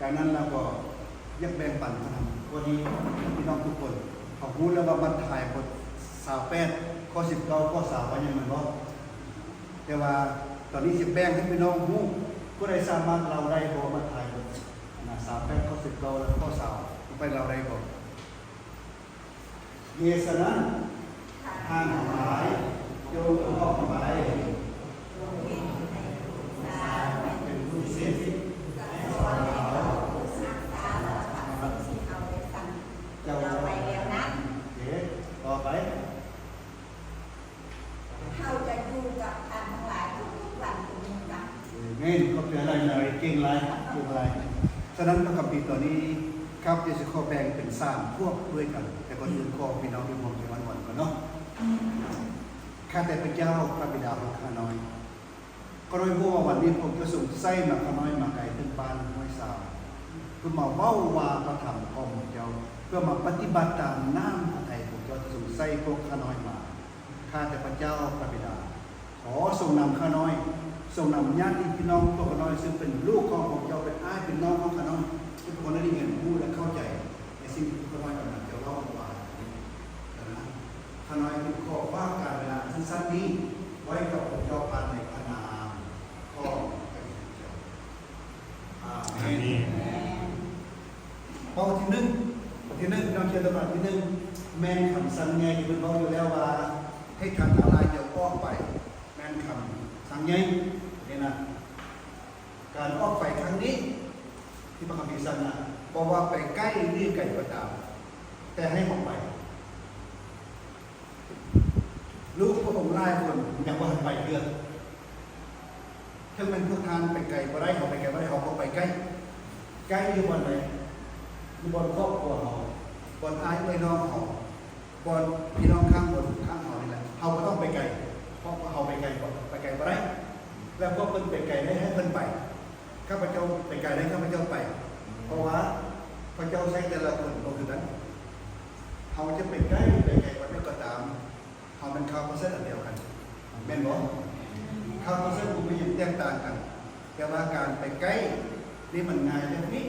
ດັ່ງນັ້ນແລ້ວກໍຢາກແບ່ງປັນທຳ ພໍດີພີ່ນ້ອງທຸກຄົນ ເຮົາຮູ້ແລ້ວວ່າບັນທາຍບົດຊາວແປດ ຂໍ້ສິບເກົ້າ ຂໍ້ຊາວ ວ່າຫຍັງແມ່ນບໍ່? ແຕ່ວ່າຕອນນີ້ຊິແບ່ງໃຫ້ພີ່ນ້ອງຮູ້ ຜູ້ໃດສາມາດເລົ່າໄດ້ບໍ່ ບັນທາຍບົດຊາວແປດ ຂໍ້ສິບເກົ້າ ແລະ ຂໍ້ຊາວ ຜູ້ໃດເລົ່າໄດ້ບໍ່? ເຫດສະນັ້ນ ທ່ານທັງຫຼາຍ ຈົ່ງອອກໄປ ເປັນລູກສິດ ແລະ ສອນເຂົາ ເຈົ້າ ໂອເຄ ຕໍ່ໄປ ເຮົາຈະຢູ່ກັບທ່ານທັງຫຼາຍທຸກໆວັນທຸກມື້ນຳ. ເອເມນ. ຂອບໃຈຫຼາຍ ເກັ່ງຫຼາຍ ເກັ່ງຫຼາຍ. ສະນັ້ນ ພະຄຳພີຕອນນີ້ ຂ້າພະເຈົ້າຊິຂໍແບ່ງເປັນສາມພວກດ້ວຍກັນ, ແຕ່ກ່ອນອື່ນ ຂໍພີ່ນ້ອງຢູ່ຮ່ວມໃຈອ້ອນວອນກ່ອນເນາະ. ຂ້າແຕ່ພະເຈົ້າ ພະບິດາຂອງຂ້ານ້ອຍ, ຂ້ານ້ອຍຮູ້ວ່າວັນນີ້ພວກເຈົ້າຊົງໃຊ້ມາ ຂ້ານ້ອຍມາໄກເຖິງບ້ານຫ້ວຍຊາວ ເພື່ອມາເວົ້າວ່າພະທຳຂອງພວກເຈົ້າ, ເພື່ອມາປະຕິບັດຕາມນ້ຳພະໄທຂອງເຈົ້າທີ່ຊົງໃຊ້ພວກຂ້ານ້ອຍມາ. ຂ້າແຕ່ພະເຈົ້າ ພະບິດາ ຂໍຊົງນຳຂ້ານ້ອຍ, ຊົງນຳຍາດຕິພີ່ນ້ອງຂອງຂ້ານ້ອຍ ຊຶ່ງເປັນລູກຂອງພວກເຈົ້າ, ເປັນອ້າຍເປັນນ້ອງຂອງຂ້ານ້ອຍ, ທຸກຄົນໄດ້ຮຽນຮູ້ ແລະ ເຂົ້າໃຈໃນສິ່ງທີ່ຂ້ານ້ອຍກຳລັງຈະເວົ້າວ່ານີ້. ຂ້ານ້ອຍຈຶ່ງຂໍຝາກການເວລາອັນສັ້ນໆນີ້ໄວ້ກັບພວກເຈົ້າ ຜ່ານໃນພະນາມຂອງພະເຢຊູເຈົ້າ. ອາເມນ. ອາເມນ. ຂໍ້ທີໜຶ່ງ, ຂໍ້ທີໜຶ່ງ, ເຮົາຂຽນຕົວມາທີໜຶ່ງ ແມ່ນຄຳສັ່ງໃຫຍ່ທີ່ເພິ່ນເວົ້າຢູ່ແລ້ວວ່າ ໃຫ້ທ່ານທັງຫຼາຍຈະອອກໄປ, ແມ່ນຄຳສັ່ງໃຫຍ່ນີ້ນະ. ການອອກໄປຄັ້ງນີ້ ທີ່ພະຄຳພີສັ່ງນະ ບໍ່ວ່າໄປໃກ້ຫຼືໄກກໍຕາມ, ແຕ່ໃຫ້ອອກໄປ. ລູກພະອົງຫຼາຍຄົນຍັງບໍ່ທັນໄປເທື່ອ. ເຖິງແມ່ນພວກທ່ານໄປໄກບໍ່ໄດ້, ເຮົາໄປໄກບໍ່ໄດ້, ເຮົາກໍໄປໃກ້. ໃກ້ຢູ່ບ່ອນໃດ? ຢູ່ບ່ອນຄອບຄົວເຮົາ, ບ່ອນອ້າຍເອື້ອຍນ້ອງເຮົາ, ບ່ອນພີ່ນ້ອງຂ້າງບົນຂ້າງເຮົານີ້ແຫຼະ. ເຮົາກໍຕ້ອງໄປໄກ, ເພາະວ່າເຮົາໄປໄກ, ໄປໄກບໍ່ໄດ້. ແລ້ວພວກເພິ່ນໄປໄກໄດ້ ໃຫ້ເພິ່ນໄປ. ຂ້າພະເຈົ້າໄປໄກໄດ້ ຂ້າພະເຈົ້າໄປ, ເພາະວ່າພະເຈົ້າໃຊ້ແຕ່ລະຄົນບໍ່ຄືກັນ. ເຮົາຈະໄປໃກ້ໄປໄກປານໃດກໍຕາມ, ເຮົາແມ່ນຄາວພຣະເຊດອັນດຽວກັນ, ແມ່ນບໍ່? ຄາວພຣະເຊດບໍ່ມີຫຍັງແຕກຕ່າງກັນ, ແຕ່ວ່າການໄປໃກ້ນີ້ມັນງ່າຍແບບນີ້.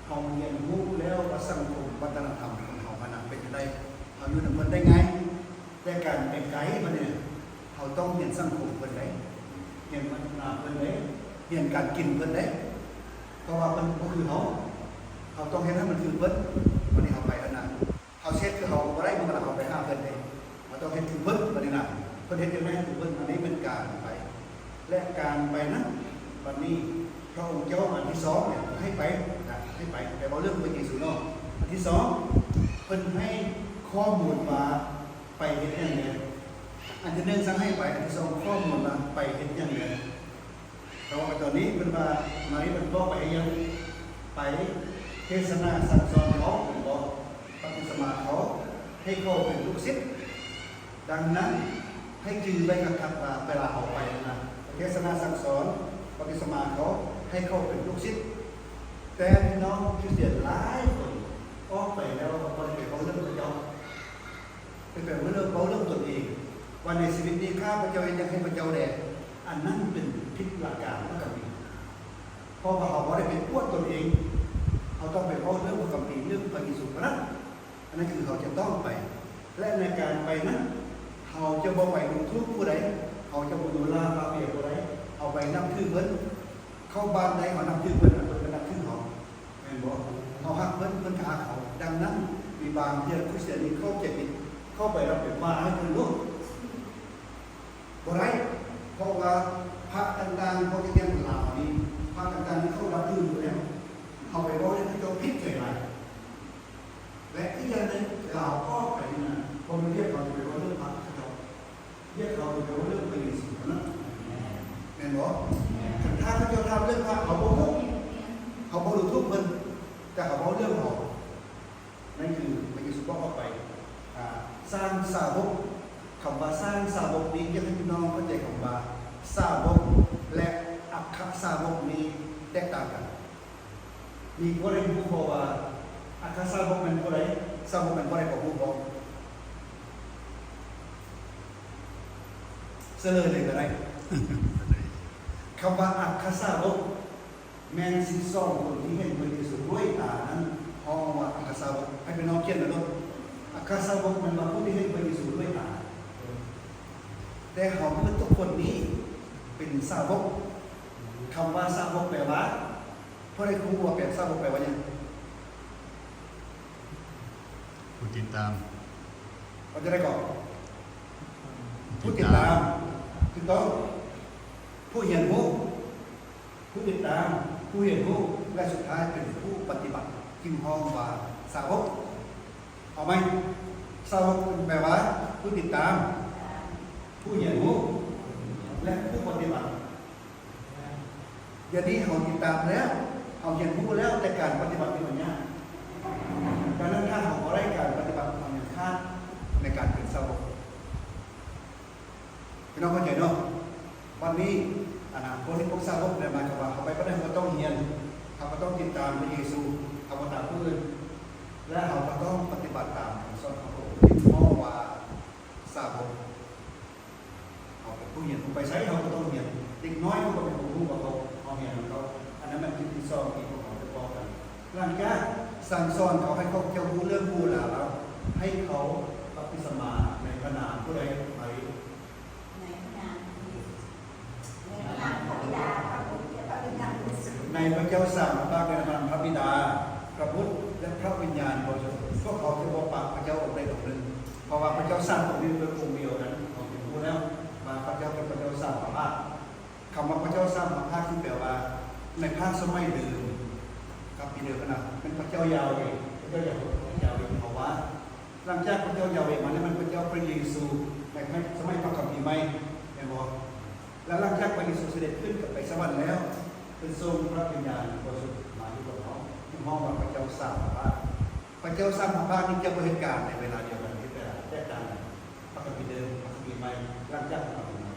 ເຮົາຮຽນຮູ້ແລ້ວວ່າສັງຄົມວັດທະນະທຳຂອງເຮົາຫັ້ນນະເປັນຈັ່ງໃດ, ເຮົາຢູ່ນຳເພິ່ນໄດ້ງ່າຍ. ແຕ່ການໄປໄກບັດນີ້ ເຮົາຕ້ອງຮຽນສັງຄົມເພິ່ນເດ້, ຮຽນວັດທະນະທຳເພິ່ນເດ້, ຮຽນການກິນເພິ່ນເດ້. ເພາະວ່າເພິ່ນບໍ່ຄືເຮົາ, ເຮົາຕ້ອງເຮັດໃຫ້ມັນຄືເພິ່ນ. ບັດນີ້ເຮົາໄປຫັ້ນນະ, ເຮົາເຮັດຄືເຮົາບໍ່ໄດ້, ເວລາເຮົາໄປຫາເພິ່ນເດ້, ເຮົາຕ້ອງເຮັດຄືເພິ່ນ. ບັດນີ້ນະ ເພິ່ນເຮັດຈັ່ງໃດຄືເພິ່ນ, ອັນນີ້ແມ່ນການໄປ. ແລະ ການໄປນັ້ນ, ບັດນີ້ພະອົງເຈົ້າອັນທີສອງເນຍ ໃຫ້ໄປນະ, ໃຫ້ໄປ, ແປວ່າເລື່ອງພະເຢຊູເນາະ. ອັນທີສອງ ເພິ່ນໃຫ້ຂໍ້ມູນວ່າ ໄປເຮັດຫຍັງແດ່? ອັນທີໜຶ່ງສັ່ງໃຫ້ໄປ, ອັນທີສອງຂໍ້ມູນວ່າໄປເຮັດຫຍັງແດ່? ແຕ່ວ່າຕອນນີ້ເພິ່ນວ່າ ມານີ້ເພິ່ນບອກໄປເຮັດຫຍັງ? ໄປເທດສະໜາສັ່ງສອນເຂົາ, ເພິ່ນບອກບັບຕິສະມາເຂົາ, ໃຫ້ເຂົາເປັນລູກສິດ. ດັ່ງນັ້ນ ໃຫ້ຈື່ໄວ້ຄັກໆວ່າ ເວລາເຮົາໄປນະ, ເທດສະໜາສັ່ງສອນ, ບັບຕິສະມາເຂົາ, ໃຫ້ເຂົາເປັນລູກສິດ. ແຕ່ພີ່ນ້ອງຄຣິສຕຽນຫຼາຍຄົນອອກໄປແລ້ວ ບໍ່ໄດ້ໄປເວົ້າເລື່ອງພະເຈົ້າ. ເປັນແບບເວົ້າເລື່ອງ, ເວົ້າເລື່ອງຕົນເອງ ວ່າໃນຊີວິດນີ້ຂ້າພະເຈົ້າເຮັດຫຍັງໃຫ້ພະເຈົ້າແດ່, ອັນນັ້ນເປັນຜິດຫຼັກການຂອງພະຄຳພີ. ເພາະວ່າເຮົາບໍ່ໄດ້ໄປອວດຕົນເອງ, ເຮົາຕ້ອງໄປເວົ້າເລື່ອງພະຄຳພີ, ເລື່ອງພະເຢຊູເທົ່ານັ້ນ. ອັນນັ້ນຄືເຮົາຈະຕ້ອງໄປ. ແລະ ໃນການໄປນັ້ນ ເຮົາຈະບໍ່ໄປດູຖູກຜູ້ໃດ, ເຮົາຈະບໍ່ດູລາບາເບຍຜູ້ໃດ, ເຮົາໄປນັບຖືເພິ່ນ. ເຂົ້າບ້ານໃດເຮົານັບຖືເພິ່ນ, ເພິ່ນກໍນັບຖືເຮົາ. ແມ່ນບໍ່? ເຮົາຮັກເພິ່ນ, ເພິ່ນກໍຮັກເຮົາ. ດັ່ງນັ້ນ ມີບາງເທື່ອຄຣິສຕຽນນີ້ເຂົ້າໃຈຜິດ, ເຂົ້າໄປແລ້ວໄປວ່າໃຫ້ເພິ່ນໂລດ. ບໍ່ໄດ້, ເພາະວ່າພະຕ່າງໆ ພວກທີ່ຮຽນລາວນີ້, ພະຕ່າງໆ ທີ່ເຂົານັບຖືຢູ່ແລ້ວ, ເຮົາໄປເວົ້າໃຫ້ເຂົາເຈົ້າຜິດໃຈຫຼາຍ. ແລະ ອີກຢ່າງໜຶ່ງ, ລາວອອກໄປນີ້ນະ, ບໍ່ແມ່ນວຽກເຮົາຈະໄປເວົ້າເລື່ອງພະເຂົາເຈົ້າ. ວຽກເຮົາຈະໄປເວົ້າເລື່ອງພະເຢຊູເທົ່ານັ້ນ. ແມ່ນບໍ່? ຄັນຖ້າເຂົາເຈົ້າຖາມເລື່ອງພະ ເຮົາບໍ່ຮູ້, ເຮົາບໍ່ດູຖູກເພິ່ນ, ແຕ່ເຮົາເວົ້າເລື່ອງເຮົາ. ນັ້ນຄືພະເຢຊູບອກອອກໄປ. ອາ, ສ້າງສາວົກ. ຄຳວ່າສ້າງສາວົກນີ້ ຢາກໃຫ້ພີ່ນ້ອງເຂົ້າໃຈຄຳວ່າສາວົກ ແລະ ອັກຄະສາວົກນີ້ແຕກຕ່າງກັນ. ມີຜູ້ໃດຮູ້ບໍ່ວ່າອັກຄະສາວົກແມ່ນຜູ້ໃດ? ສາວົກແມ່ນຜູ້ໃດ ພໍຮູ້ບໍ່? ສະເຫຼີຍເລີຍກໍໄດ້. ຄຳວ່າອັກຄະສາວົກ ແມ່ນສິບສອງຄົນທີ່ເຫັນພະເຢຊູດ້ວຍຕານັ້ນ ເຮົາເອີ້ນວ່າອັກຄະສາວົກ. ໃຫ້ພີ່ນ້ອງຂຽນໄວ້ໂລດ. ອັກຄະສາວົກແມ່ນວ່າຜູ້ທີ່ເຫັນພະເຢຊູດ້ວຍຕາ. ແຕ່ເຮົາໝົດທຸກຄົນນີ້ເປັນສາວົກ. ຄຳວ່າສາວົກແປວ່າ, ຜູ້ໃດຮູ້ວ່າແປ ສາວົກແປວ່າຫຍັງ? ຜູ້ຕິດຕາມ. ວ່າຈັ່ງໃດກໍ? ຜູ້ຕິດຕາມ. ຖືກຕ້ອງ. ຜູ້ຮຽນຮູ້. ຜູ້ຕິດຕາມ, ຜູ້ຮຽນຮູ້ ແລະ ສຸດທ້າຍເປັນຜູ້ປະຕິບັດ, ຈຶ່ງຮ້ອງວ່າສາວົກ. ເອົາໃໝ່, ສາວົກແປວ່າຜູ້ຕິດຕາມ, ຜູ້ຮຽນຮູ້ ແລະ ຜູ້ປະຕິບັດ. ດຽວນີ້ເຮົາຕິດຕາມແລ້ວ, ເຮົາຮຽນຮູ້ແລ້ວ, ແຕ່ການປະຕິບັດນີ້ມັນຍາກ. ດັ່ງນັ້ນ ຖ້າເຮົາບໍ່ໄດ້ການປະຕິບັດ, ເຮົາຍັງຂາດໃນການເປັນສາວົກ. ພີ່ນ້ອງເຂົ້າໃຈເນາະ? ບັດນີ້ ອັນນະ ພວກນີ້ພວກສາວົກ ໝາຍຄວາມວ່າ ເຮົາໄປປານໃດ ເຮົາກໍຕ້ອງຮຽນ, ເຮົາກໍຕ້ອງຕິດຕາມພະເຢຊູ, ເຮົາບໍ່ຕາມຜູ້ອື່ນ ແລະ ເຮົາກໍຕ້ອງປະຕິບັດຕາມຄຳສອນຂອງພະອົງ ທີ່ເຮົາວ່າສາວົກ. ເຮົາເປັນຜູ້ຮຽນ, ເຮົາໄປໃສເຮົາກໍຕ້ອງຮຽນ. ເດັກນ້ອຍເຂົາກໍເປັນຜູ້ຮູ້ວ່າເຂົາ, ເຮົາຮຽນນຳເຂົາ. ອັນນັ້ນແມ່ນຈຸດທີສອງທີ່ພວກເຮົາຈະບອກກັນ. ສັ່ງສອນເຂົາໃຫ້ເຂົາເຈົ້າຮູ້ເລື່ອງຮູ້ລາວ ໃຫ້ເຂົາບັບຕິສະມາໃນພະນາມຜູ້ໃດ? ໃນພະນາມ ໃນພະນາມພະບິດາ ພະບຸດ ແລະ ພະວິນຍານບໍລິສຸດ. ໃນພະເຈົ້າສາມພະພາກ ໃນນາມພະບິດາ ພະບຸດ ແລະ ພະວິນຍານບໍລິສຸດ. ພວກເຂົາຈະບໍ່ປະພະເຈົ້າອົງໃດອົງໜຶ່ງ ເພາະວ່າພະເຈົ້າສາມອົງນີ້ເປັນອົງດຽວນັ້ນ. ເຮົາຈະຮູ້ແລ້ວວ່າພະເຈົ້າເປັນພະເຈົ້າສາມພະພາກ. ຄຳວ່າພະເຈົ້າສາມພະພາກ ຄືແປວ່າໃນພາກສະໄໝເດີມ ກັບປີເດີມຫັ້ນນະ ແມ່ນພະເຈົ້າຢາເວ ພະເຈົ້າຢາເວ ຢາເວ ເພາະວ່າຫຼັງຈາກພະເຈົ້າຢາເວມາແລ້ວ ແມ່ນພະເຈົ້າພະເຢຊູ ໃນສະໄໝພະຄຳພີໃໝ່ ແມ່ນບໍ່? ແລ້ວຫຼັງຈາກພະເຢຊູສະເດັດຂຶ້ນກັບໄປສະຫວັນແລ້ວ ເພິ່ນສົ່ງພະວິນຍານບໍລິສຸດມາຢູ່ກັບເຮົາ ເຮົາຮ້ອງວ່າພະເຈົ້າສາມພະພາກ. ພະເຈົ້າສາມພະພາກນີ້ຈະບໍ່ເຮັດການໃນເວລາດຽວກັນ ເຮັດແຕ່ແຕກຕ່າງກັນ ພະຄຳພີເດີມ ພະຄຳພີໃໝ່ ຫຼັງຈາກພະຄຳພີໃໝ່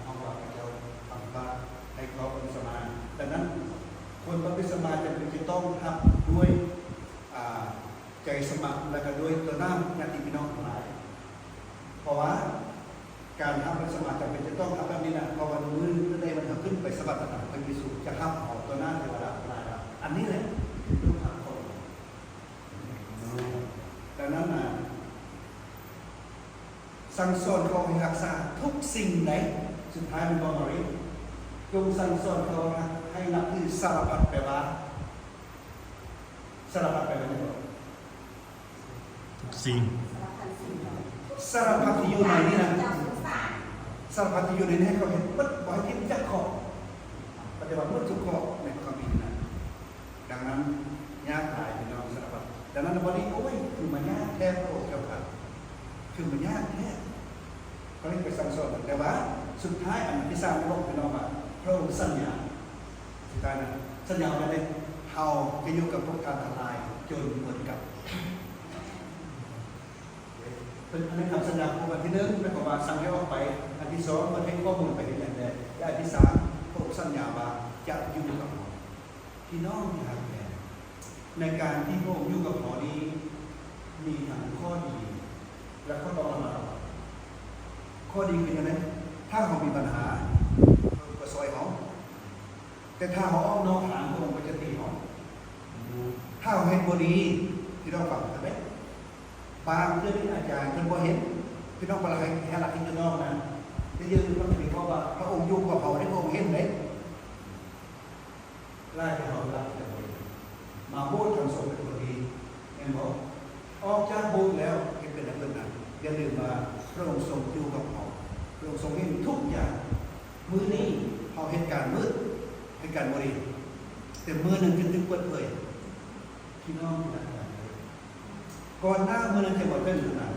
ເຮົາເວົ້າກັບເຈົ້າ ຟັງພະ ໃຫ້ເຂົາບັບຕິສະມາ. ດັ່ງນັ້ນ ຄົນບັບຕິສະມາຈຳເປັນຈະຕ້ອງຮັບດ້ວຍ ອ່າ ໃຈສະໝັກ ແລະ ກໍດ້ວຍຕໍ່ໜ້າຍາດຕິພີ່ນ້ອງທັງຫຼາຍ. ເພາະວ່າການຮັບບັບຕິສະມາຈຳເປັນຈະຕ້ອງຮັບແບບນີ້ນະ ເພາະວ່າມື້ໃດມັນເຮົາຂຶ້ນໄປສະຫວັນນະ ພະເຢຊູຈະຮັບເຮົາຕໍ່ໜ້າເທວະດາທັງຫຼາຍວ່າ ອັນນີ້ແຫຼະເປັນລູກຮັກຂອງ ດັ່ງນັ້ນນະ ສັ່ງສອນເຂົາໃຫ້ຮັກສາທຸກສິ່ງໃດ ສຸດທ້າຍແມ່ນບໍ່ມາຣີ? ຈົ່ງສັ່ງສອນເຂົາໃຫ້ນັບຖືສາລະພັດ ແປວ່າ ສາລະພັດແປວ່າຫຍັງ? ທຸກສິ່ງ. ສາລະພັດທີ່ຢູ່ໃນນີ້ນະ ສາລະພັດທີ່ຢູ່ໃນນີ້ ໃຫ້ເຂົາເຮັດເບິດ ບໍ່ໃຫ້ຖິ້ມຈັກຂໍ້. ປະຕິບັດເບິດທຸກຂໍ້ໃນພະຄຳພີນັ້ນ. ດັ່ງນັ້ນ ຍາກຫຼາຍພີ່ນ້ອງສາລະພັດ. ດັ່ງນັ້ນ ບັດນີ້ ໂອ້ຍ ຄືມາຍາກແທ້ ພະອົງເຈົ້າຂ້າ ຄືມາຍາກແທ້ ເຂົາເລີຍໄປສັ່ງສອນ. ແຕ່ວ່າສຸດທ້າຍ ອັນທີສາມ ບອກພີ່ນ້ອງວ່າ ພະອົງສັນຍາ ສຸດທ້າຍນະ ສັນຍາວ່າໃດ? ເຮົາຈະຢູ່ກັບພວກທ່ານທັງຫຼາຍຈົນໝົດກັບ. ເພິ່ນ ອັນນັ້ນຄຳສັນຍາຂອງເພິ່ນ ອັນທີໜຶ່ງ ໝາຍຄວາມວ່າສັ່ງໃຫ້ອອກໄປ, ອັນທີສອງ ເພິ່ນໃຫ້ຂໍ້ມູນໄປເຮັດຫຍັງແດ່ ແລະ ອັນທີສາມ ພະອົງສັນຍາວ່າຈະຢູ່ກັບເຮົາ. ພີ່ນ້ອງທີ່ຮັກແພງ, ໃນການທີ່ພະອົງຢູ່ກັບເຮົານີ້ ມີທັງຂໍ້ດີ ແລະ ຂໍ້ຕ້ອງລະມັດລະວັງ. ຂໍ້ດີຄືຫຍັງ? ຖ້າເຮົາມີບັນຫາ ພະອົງກໍຊ່ອຍເຮົາ, ແຕ່ຖ້າເຮົາອອກນອກທາງ ພະອົງກໍຈະຕີເຮົາ. ຖ້າເຮົາເຮັດບໍ່ດີ ພີ່ນ້ອງຟັງເດີ ບາງເທື່ອທີ່ອາຈານເພິ່ນບໍ່ເຫັນ ພີ່ນ້ອງບໍ່ລະໃຫ້ ໃຫ້ລັດທີ່ຈະນອກນະ ແຕ່ຢ່າລືມວ່າ ພະອົງຢູ່ກັບເຮົາເດ້ ພະອົງເຫັນເດ້. ຫຼາຍທີ່ເຮົາລັດຈະບໍ່ເຫັນ ມາໂບດທຳສົງເປັນຄົນດີ ແມ່ນບໍ່? ອອກຈາກໂບດແລ້ວ ເຮັດເປັນອັນເປັນນັ້ນ. ຢ່າລືມວ່າ ພະອົງຊົງຢູ່ກັບເຮົາ, ພະອົງຊົງເຫັນທຸກຢ່າງ. ມື້ນີ້ເຮົາເຮັດການມືດ ເຮັດການບໍ່ດີ ແຕ່ມື້ໜຶ່ງຈະຖືກເປີດເຜີຍ. ພີ່ນ້ອງທີ່ຮັກແພງເອີຍ, ກ່ອນໜ້າມື້ນັ້ນຈະມາເຖິງນັ້ນ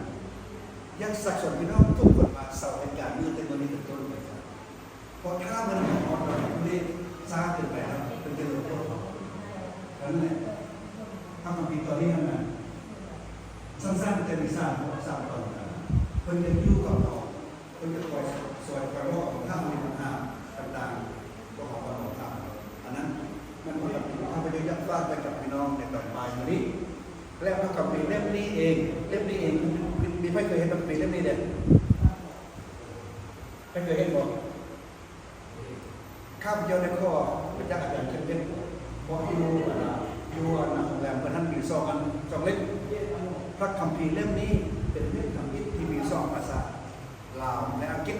ຢາກຊັກຊວນພີ່ນ້ອງທຸກຄົນວ່າ ເຊົາເຮັດການມື້ແຕ່ມື້ນີ້ເປັນຕົ້ນໄປຊະ. ເພາະຖ້າມື້ນັ້ນຮອດແລ້ວ ເພິ່ນຊິຊ້າເກີນໄປແລ້ວ ເພິ່ນຈະລົງໂທດເຮົາ. ນັ້ນແຫຼະ ພະຄຳພີຕອນນີ້ຫັ້ນນະ ສັ້ນໆ ແຕ່ມີສາມ ສາມຕອນນະ ເພິ່ນຈະຢູ່ກັບເຮົາ. ເພິ່ນຈະຄອຍຊ່ອຍ ຄອຍບອກເຮົາ ຖ້າເຮົາມີບັນຫາຕ່າງໆ ພວກເຮົາກໍລອງຖາມເຂົາ. ອັນນັ້ນແມ່ນພະຄຳພີທີ່ຂ້າພະເຈົ້າຢາກຝາກໄວ້ກັບພີ່ນ້ອງໃນຕອນບ່າຍມື້ນີ້. ແລະ ພະຄຳພີເຫຼັ້ມນີ້ເອງ ເຫຼັ້ມນີ້ເອງ ມີໃຜເຄີຍເຫັນພະຄຳພີເຫຼັ້ມນີ້ແດ່? ໃຜເຄີຍເຫັນບໍ່? ຂ້າພະເຈົ້າໄດ້ຂໍມາຈາກອາຈານເຄັນເວັດ ເພາະຢູ່ ຢູ່ໂຮງແຮມເພິ່ນຫັ້ນມີສອງອັນ ສອງເຫຼັ້ມ. ພະຄຳພີເຫຼັ້ມນີ້ເປັນເຫຼັ້ມທຳອິດທີ່ມີສອງພາສາ ລາວ ແລະ ອັງກິດ.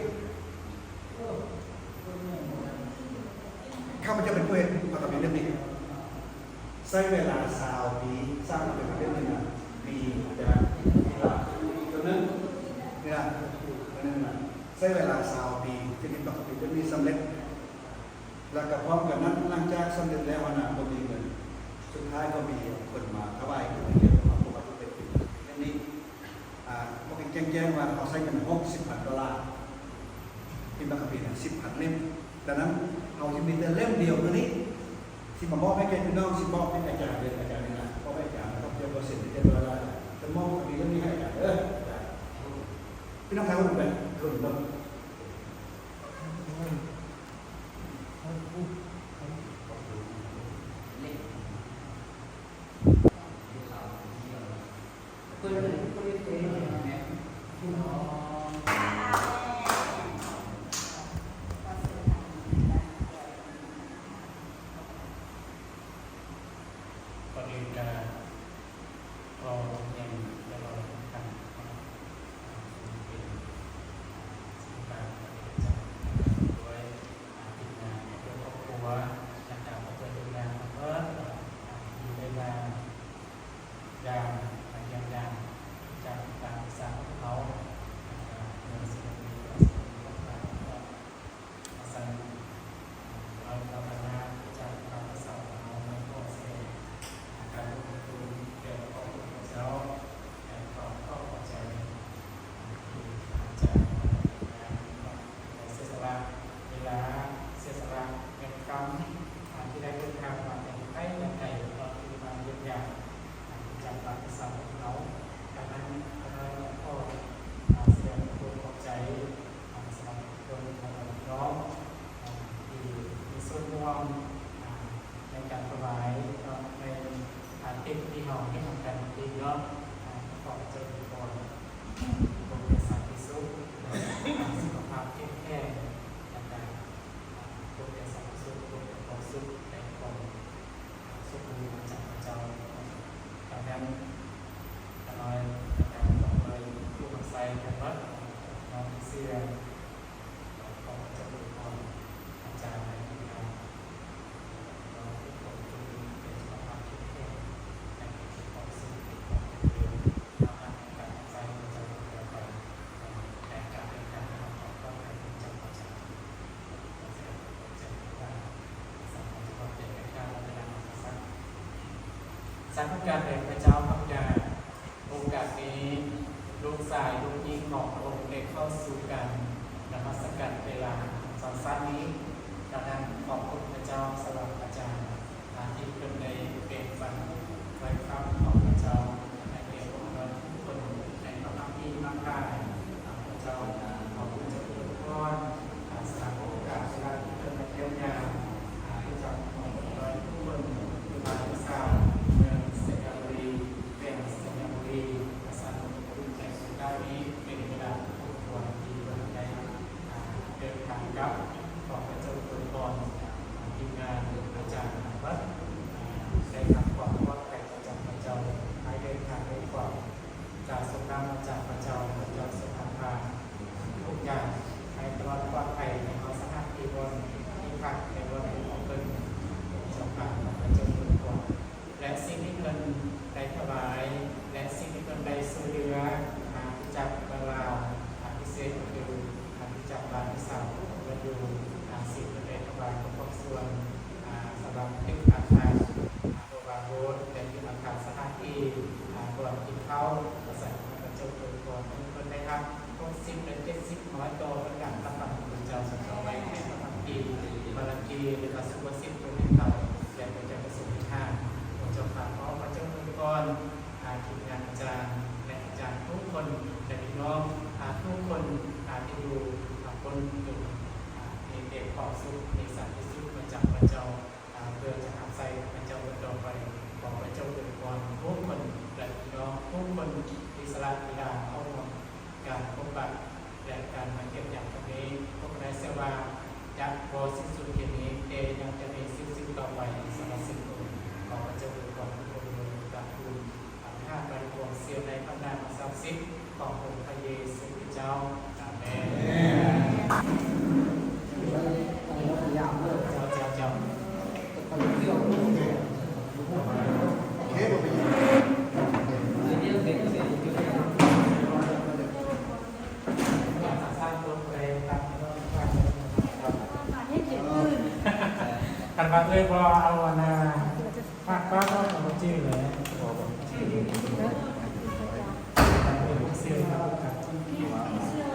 ຂ້າພະເຈົ້າເປັນຜູ້ເຮັດພະຄຳພີເຫຼັ້ມນີ້ ໃຊ້ເວລາຊາວປີສ້າງເປັນເຫຼັ້ມນີ້ນະ. ມີອາຈານ ມີຫຼານຄົນໜຶ່ງນີ້ນະ ຄົນໜຶ່ງນະ ໃຊ້ເວລາຊາວປີຈຶ່ງເຮັດພະຄຳພີເຫຼັ້ມນີ້ສຳເລັດ. ແລ້ວກໍພ້ອມກັນນັ້ນ ຫຼັງຈາກສຳເລັດແລ້ວຫັ້ນນະ ບໍ່ມີເງິນ. ສຸດທ້າຍກໍມີຄົນມາຖວາຍເງິນ ເຮັດມາປົກກະຕິເປັນເຫຼັ້ມນີ້. ອ່າ ບອກໃຫ້ແຈ້ງໆວ່າເຮົາໃຊ້ເງິນຫົກສິບພັນໂດລາ ພິມພະຄຳພີນະ ສິບພັນເຫຼັ້ມ. ດັ່ງນັ້ນ ເຮົາຊິມີແຕ່ເຫຼັ້ມດຽວມື້ນີ້ ຊິມາມອບໃຫ້ແກ່ພີ່ນ້ອງ ຊິມອບໃຫ້ອາຈານເລີຍ ອາຈານນີ້ນະ ມອບໃຫ້ອາຈານ ແລ້ວກໍເຈົ້າກໍເຊັນເປັນໂດລາ ຈະມອບພະຄຳພີເຫຼັ້ມນີ້ໃຫ້ອາຈານເດີ. ພີ່ນ້ອງໄທເຮົາເບິ່ງໄປ ເບິ່ງເບິ່ງ. ກ່ອນອື່ນກະ ຢາມ ມາຢ້ຽມຢາມຈາກການສຶກສາຂອງເຮົາ ເມືອງສະຫວັນນະເຂດ ເມືອງສະຫວັນນະເຂດ ເພາະສະນັ້ນ ເອີ ເຮົາ ເຮົາ ຄະນະຈາກພະເຈົ້າ ເຮົາ ມາຂໍສະແດງການຂອບຄຸນແດ່ພະຄຸນພະເຈົ້າ ແລະ ຂໍຂອບໃຈທີ່ອາຈານໄດ້ເສຍສະຫຼະເວລາ ເສຍສະຫຼະເງິນຄຳ ທີ່ໄດ້ເດີນທາງມາແຕ່ໄກແຕ່ໄກ ເພື່ອທີ່ມາຢ້ຽມຢາມຈາກພະເຈົ້າຂອງເຮົາ. ດັ່ງນັ້ນ ຂ້າພະເຈົ້າຂໍສະແດງຄວາມຂອບໃຈ ສຳລັບທຸກຄົນ ສຳລັບພີ່ນ້ອງທີ່ມີສ່ວນຮ່ວມໃນການຖວາຍເນາະ ໃນເຕັກທີ່ເຮົາເຮັດນຳກັນນີ້ເນາະ. ຂໍພະເຈົ້າອວຍພອນ ພົບແຕ່ສັນຕິສຸກ ສຸຂະພາບເຂັ້ມແຂງ ແລະກະພົບແຕ່ສັນຕິສຸກ ພົບແຕ່ຄວາມສຸກ ແລະຄວາມສົມບູນມາຈາກພະເຈົ້າ. ດັ່ງນັ້ນ ຂ້ານ້ອຍ ຂ້າພະເຈົ້າ ຂ້ານ້ອຍ ຜູ້ຮັບໃຊ້ທັງໝົດ ນ້ອງທີ່ເຊື່ອ ຂໍພະເຈົ້າອວຍພອນອາຈານ ແລະ ທີມງານ ນ້ອງທຸກຄົນ ຈົ່ງມີແຕ່ສຸຂະພາບເຂັ້ມແຂງ ແລະ ມີຄວາມສຸກ ມີຄວາມຈະເລີນ ເພື່ອຮັບໃນການຮັບໃຊ້ພະເຈົ້າຕໍ່ໄປ ໃນການເດີນທາງ ໃນຄວາມປອດໄພຂອງເຈົ້າພະເຈົ້າ. ສາທຸການແດ່ພະເຈົ້າພະບິດາ. ໂອກາດນີ້ ລູກຊາຍລູກຍິງຂອງພະອົງໄດ້ເຂົ້າສູ່ການນະມັດສະການເວລາສັນໆນີ້. ດັ່ງນັ້ນ ຂອບຄຸນພະເຈົ້າສຳລັບອາຈານ ທີ່ເພິ່ນໄດ້ແບ່ງປັນຖ້ອຍຄຳຂອງພະເຈົ້າ ໃຫ້ແກ່ພວກເຮົາທຸກຄົນໃນພະພັກມີມາກມາຍ. ພະເຈົ້າ ຂໍພະເຈົ້າອວຍພອນ ສຳລັບໂອກາດເວລາທີ່ເພິ່ນມາຢ້ຽມຢາມ ອາ ເຈົ້າຂອງເຮົາທຸກຄົນ ຄືວ່າລູກສາວເມືອງໄຊຍະບູລີ ແຂວງໄຊຍະບູລີ ສະໜັບສະໜູນໃນໂອກາດນີ້ ເປັນເວລາສົມຄວນທີ່ເພິ່ນໄດ້ ອາ ເດີນທາງກັບ. ຂໍພະເຈົ້າອວຍພອນ ອາ ທີມງານອາຈານທັງໝົດ ອາ ໄດ້ຮັບຄວາມປອດໄພຈາກພະເຈົ້າ ໃຫ້ເດີນທາງດ້ວຍຄວາມ ຈາກສົມນຳມາຈາກພະເຈົ້າ ພະເຈົ້າຊົງນຳພາທຸກຢ່າງ ໃຫ້ຕະຫຼອດປອດໄພ ໃຫ້ເຮົາສະຫາດທີ່ບ່ອນທີ່ພັກ ໃນບ່ອນຂອງເພິ່ນ ເຈົ້າຂ້າ ຂໍພະເຈົ້າອວຍພອນ ແລະ ສິ່ງທີ່ເພິ່ນໄດ້ຖວາຍ ແລະ ສິ່ງທີ່ເພິ່ນໄດ້ຊ່ວຍເຫຼືອ ອາ ຄຣິສຕະຈັກເມືອງລາວ ອາ ພິເສດກໍຄື ອາ ຄຣິສຕະຈັກບ້ານທີ່ສາມ ເພິ່ນຢູ່ ອາ ສິ່ງເພິ່ນໄດ້ຖວາຍປະກອບສ່ວນ ອາ ສຳລັບຕຶກອາຄານ ອາ ບໍ່ວ່າໂບດ ແລະ ເປັນອາຄານສະຖານທີ່ ອາ ບ່ອນກິນເຂົ້າ ກະສັດພະເຈົ້າອວຍພອນໃຫ້ເພິ່ນໄດ້ຮັບຫົກສິບ ແລະ ເຈັດສິບຮ້ອຍຕໍ່ເພິ່ນກະຮັບຟັງພະເຈົ້າ ສັນເຈົ້າໄວ້ໃນພະຄຳພີມາລາກີ ແລະ ກະສຸພາສິດໂຕເປັນເກົ່າ ແລະ ພະເຈົ້າກະຊົງເຮັດໃຫ້ ພະເຈົ້າຂ້າ ຂໍພະເຈົ້າອວຍພອນ ອາ ທີມງານອາຈານ ແລະ ອາຈານທຸກຄົນ ແລະ ພີ່ນ້ອງ ອາ ທຸກຄົນ ອາ ທີ່ຢູ່ ອາ ຄົນຢູ່ ອາ ໃນເຂດຂອງສຸກ ໃນສັນຕິສຸກ ມາຈາກພະເຈົ້າ ອາ ເພື່ອຈະຮັບໃຊ້ພະເຈົ້າຕໍ່ໄປ. ຂໍພະເຈົ້າອວຍພອນທຸກຄົນ ແລະ ພີ່ນ້ອງທຸກຄົນທີ່ສະຫຼະເວລາເຂົ້າຮ່ວມການພົບປະ ແລະ ການມາຢ້ຽມຢາມຄັ້ງນີ້. ພວກຂ້ານ້ອຍເຊື່ອວ່າຈະບໍ່ສິ້ນສຸດແຄ່ນີ້ ແຕ່ຍັງຈະມີສືບໆຕໍ່ໄປ. ສຳລັບສິ່ງນີ້ ຂໍພະເຈົ້າອວຍພອນທຸກຄົນໂດຍການທູນ ອະທິຖານໄວ້ຄວາມເຊື່ອໃນພະນາມອັນສັກສິດຂອງອົງພະເຢຊູຄຣິສເຈົ້າ. ອາເມນ. ເຈົ້າ ເຈົ້າ ເຈົ້າ. ຄັນວ່າເອື້ອຍບໍ່ເອົາອັນນ່າ ພາດປ້າກໍບໍ່ຈື່ແຫຼະ ເປັນຜູ້ເຊື່ອເນາະ.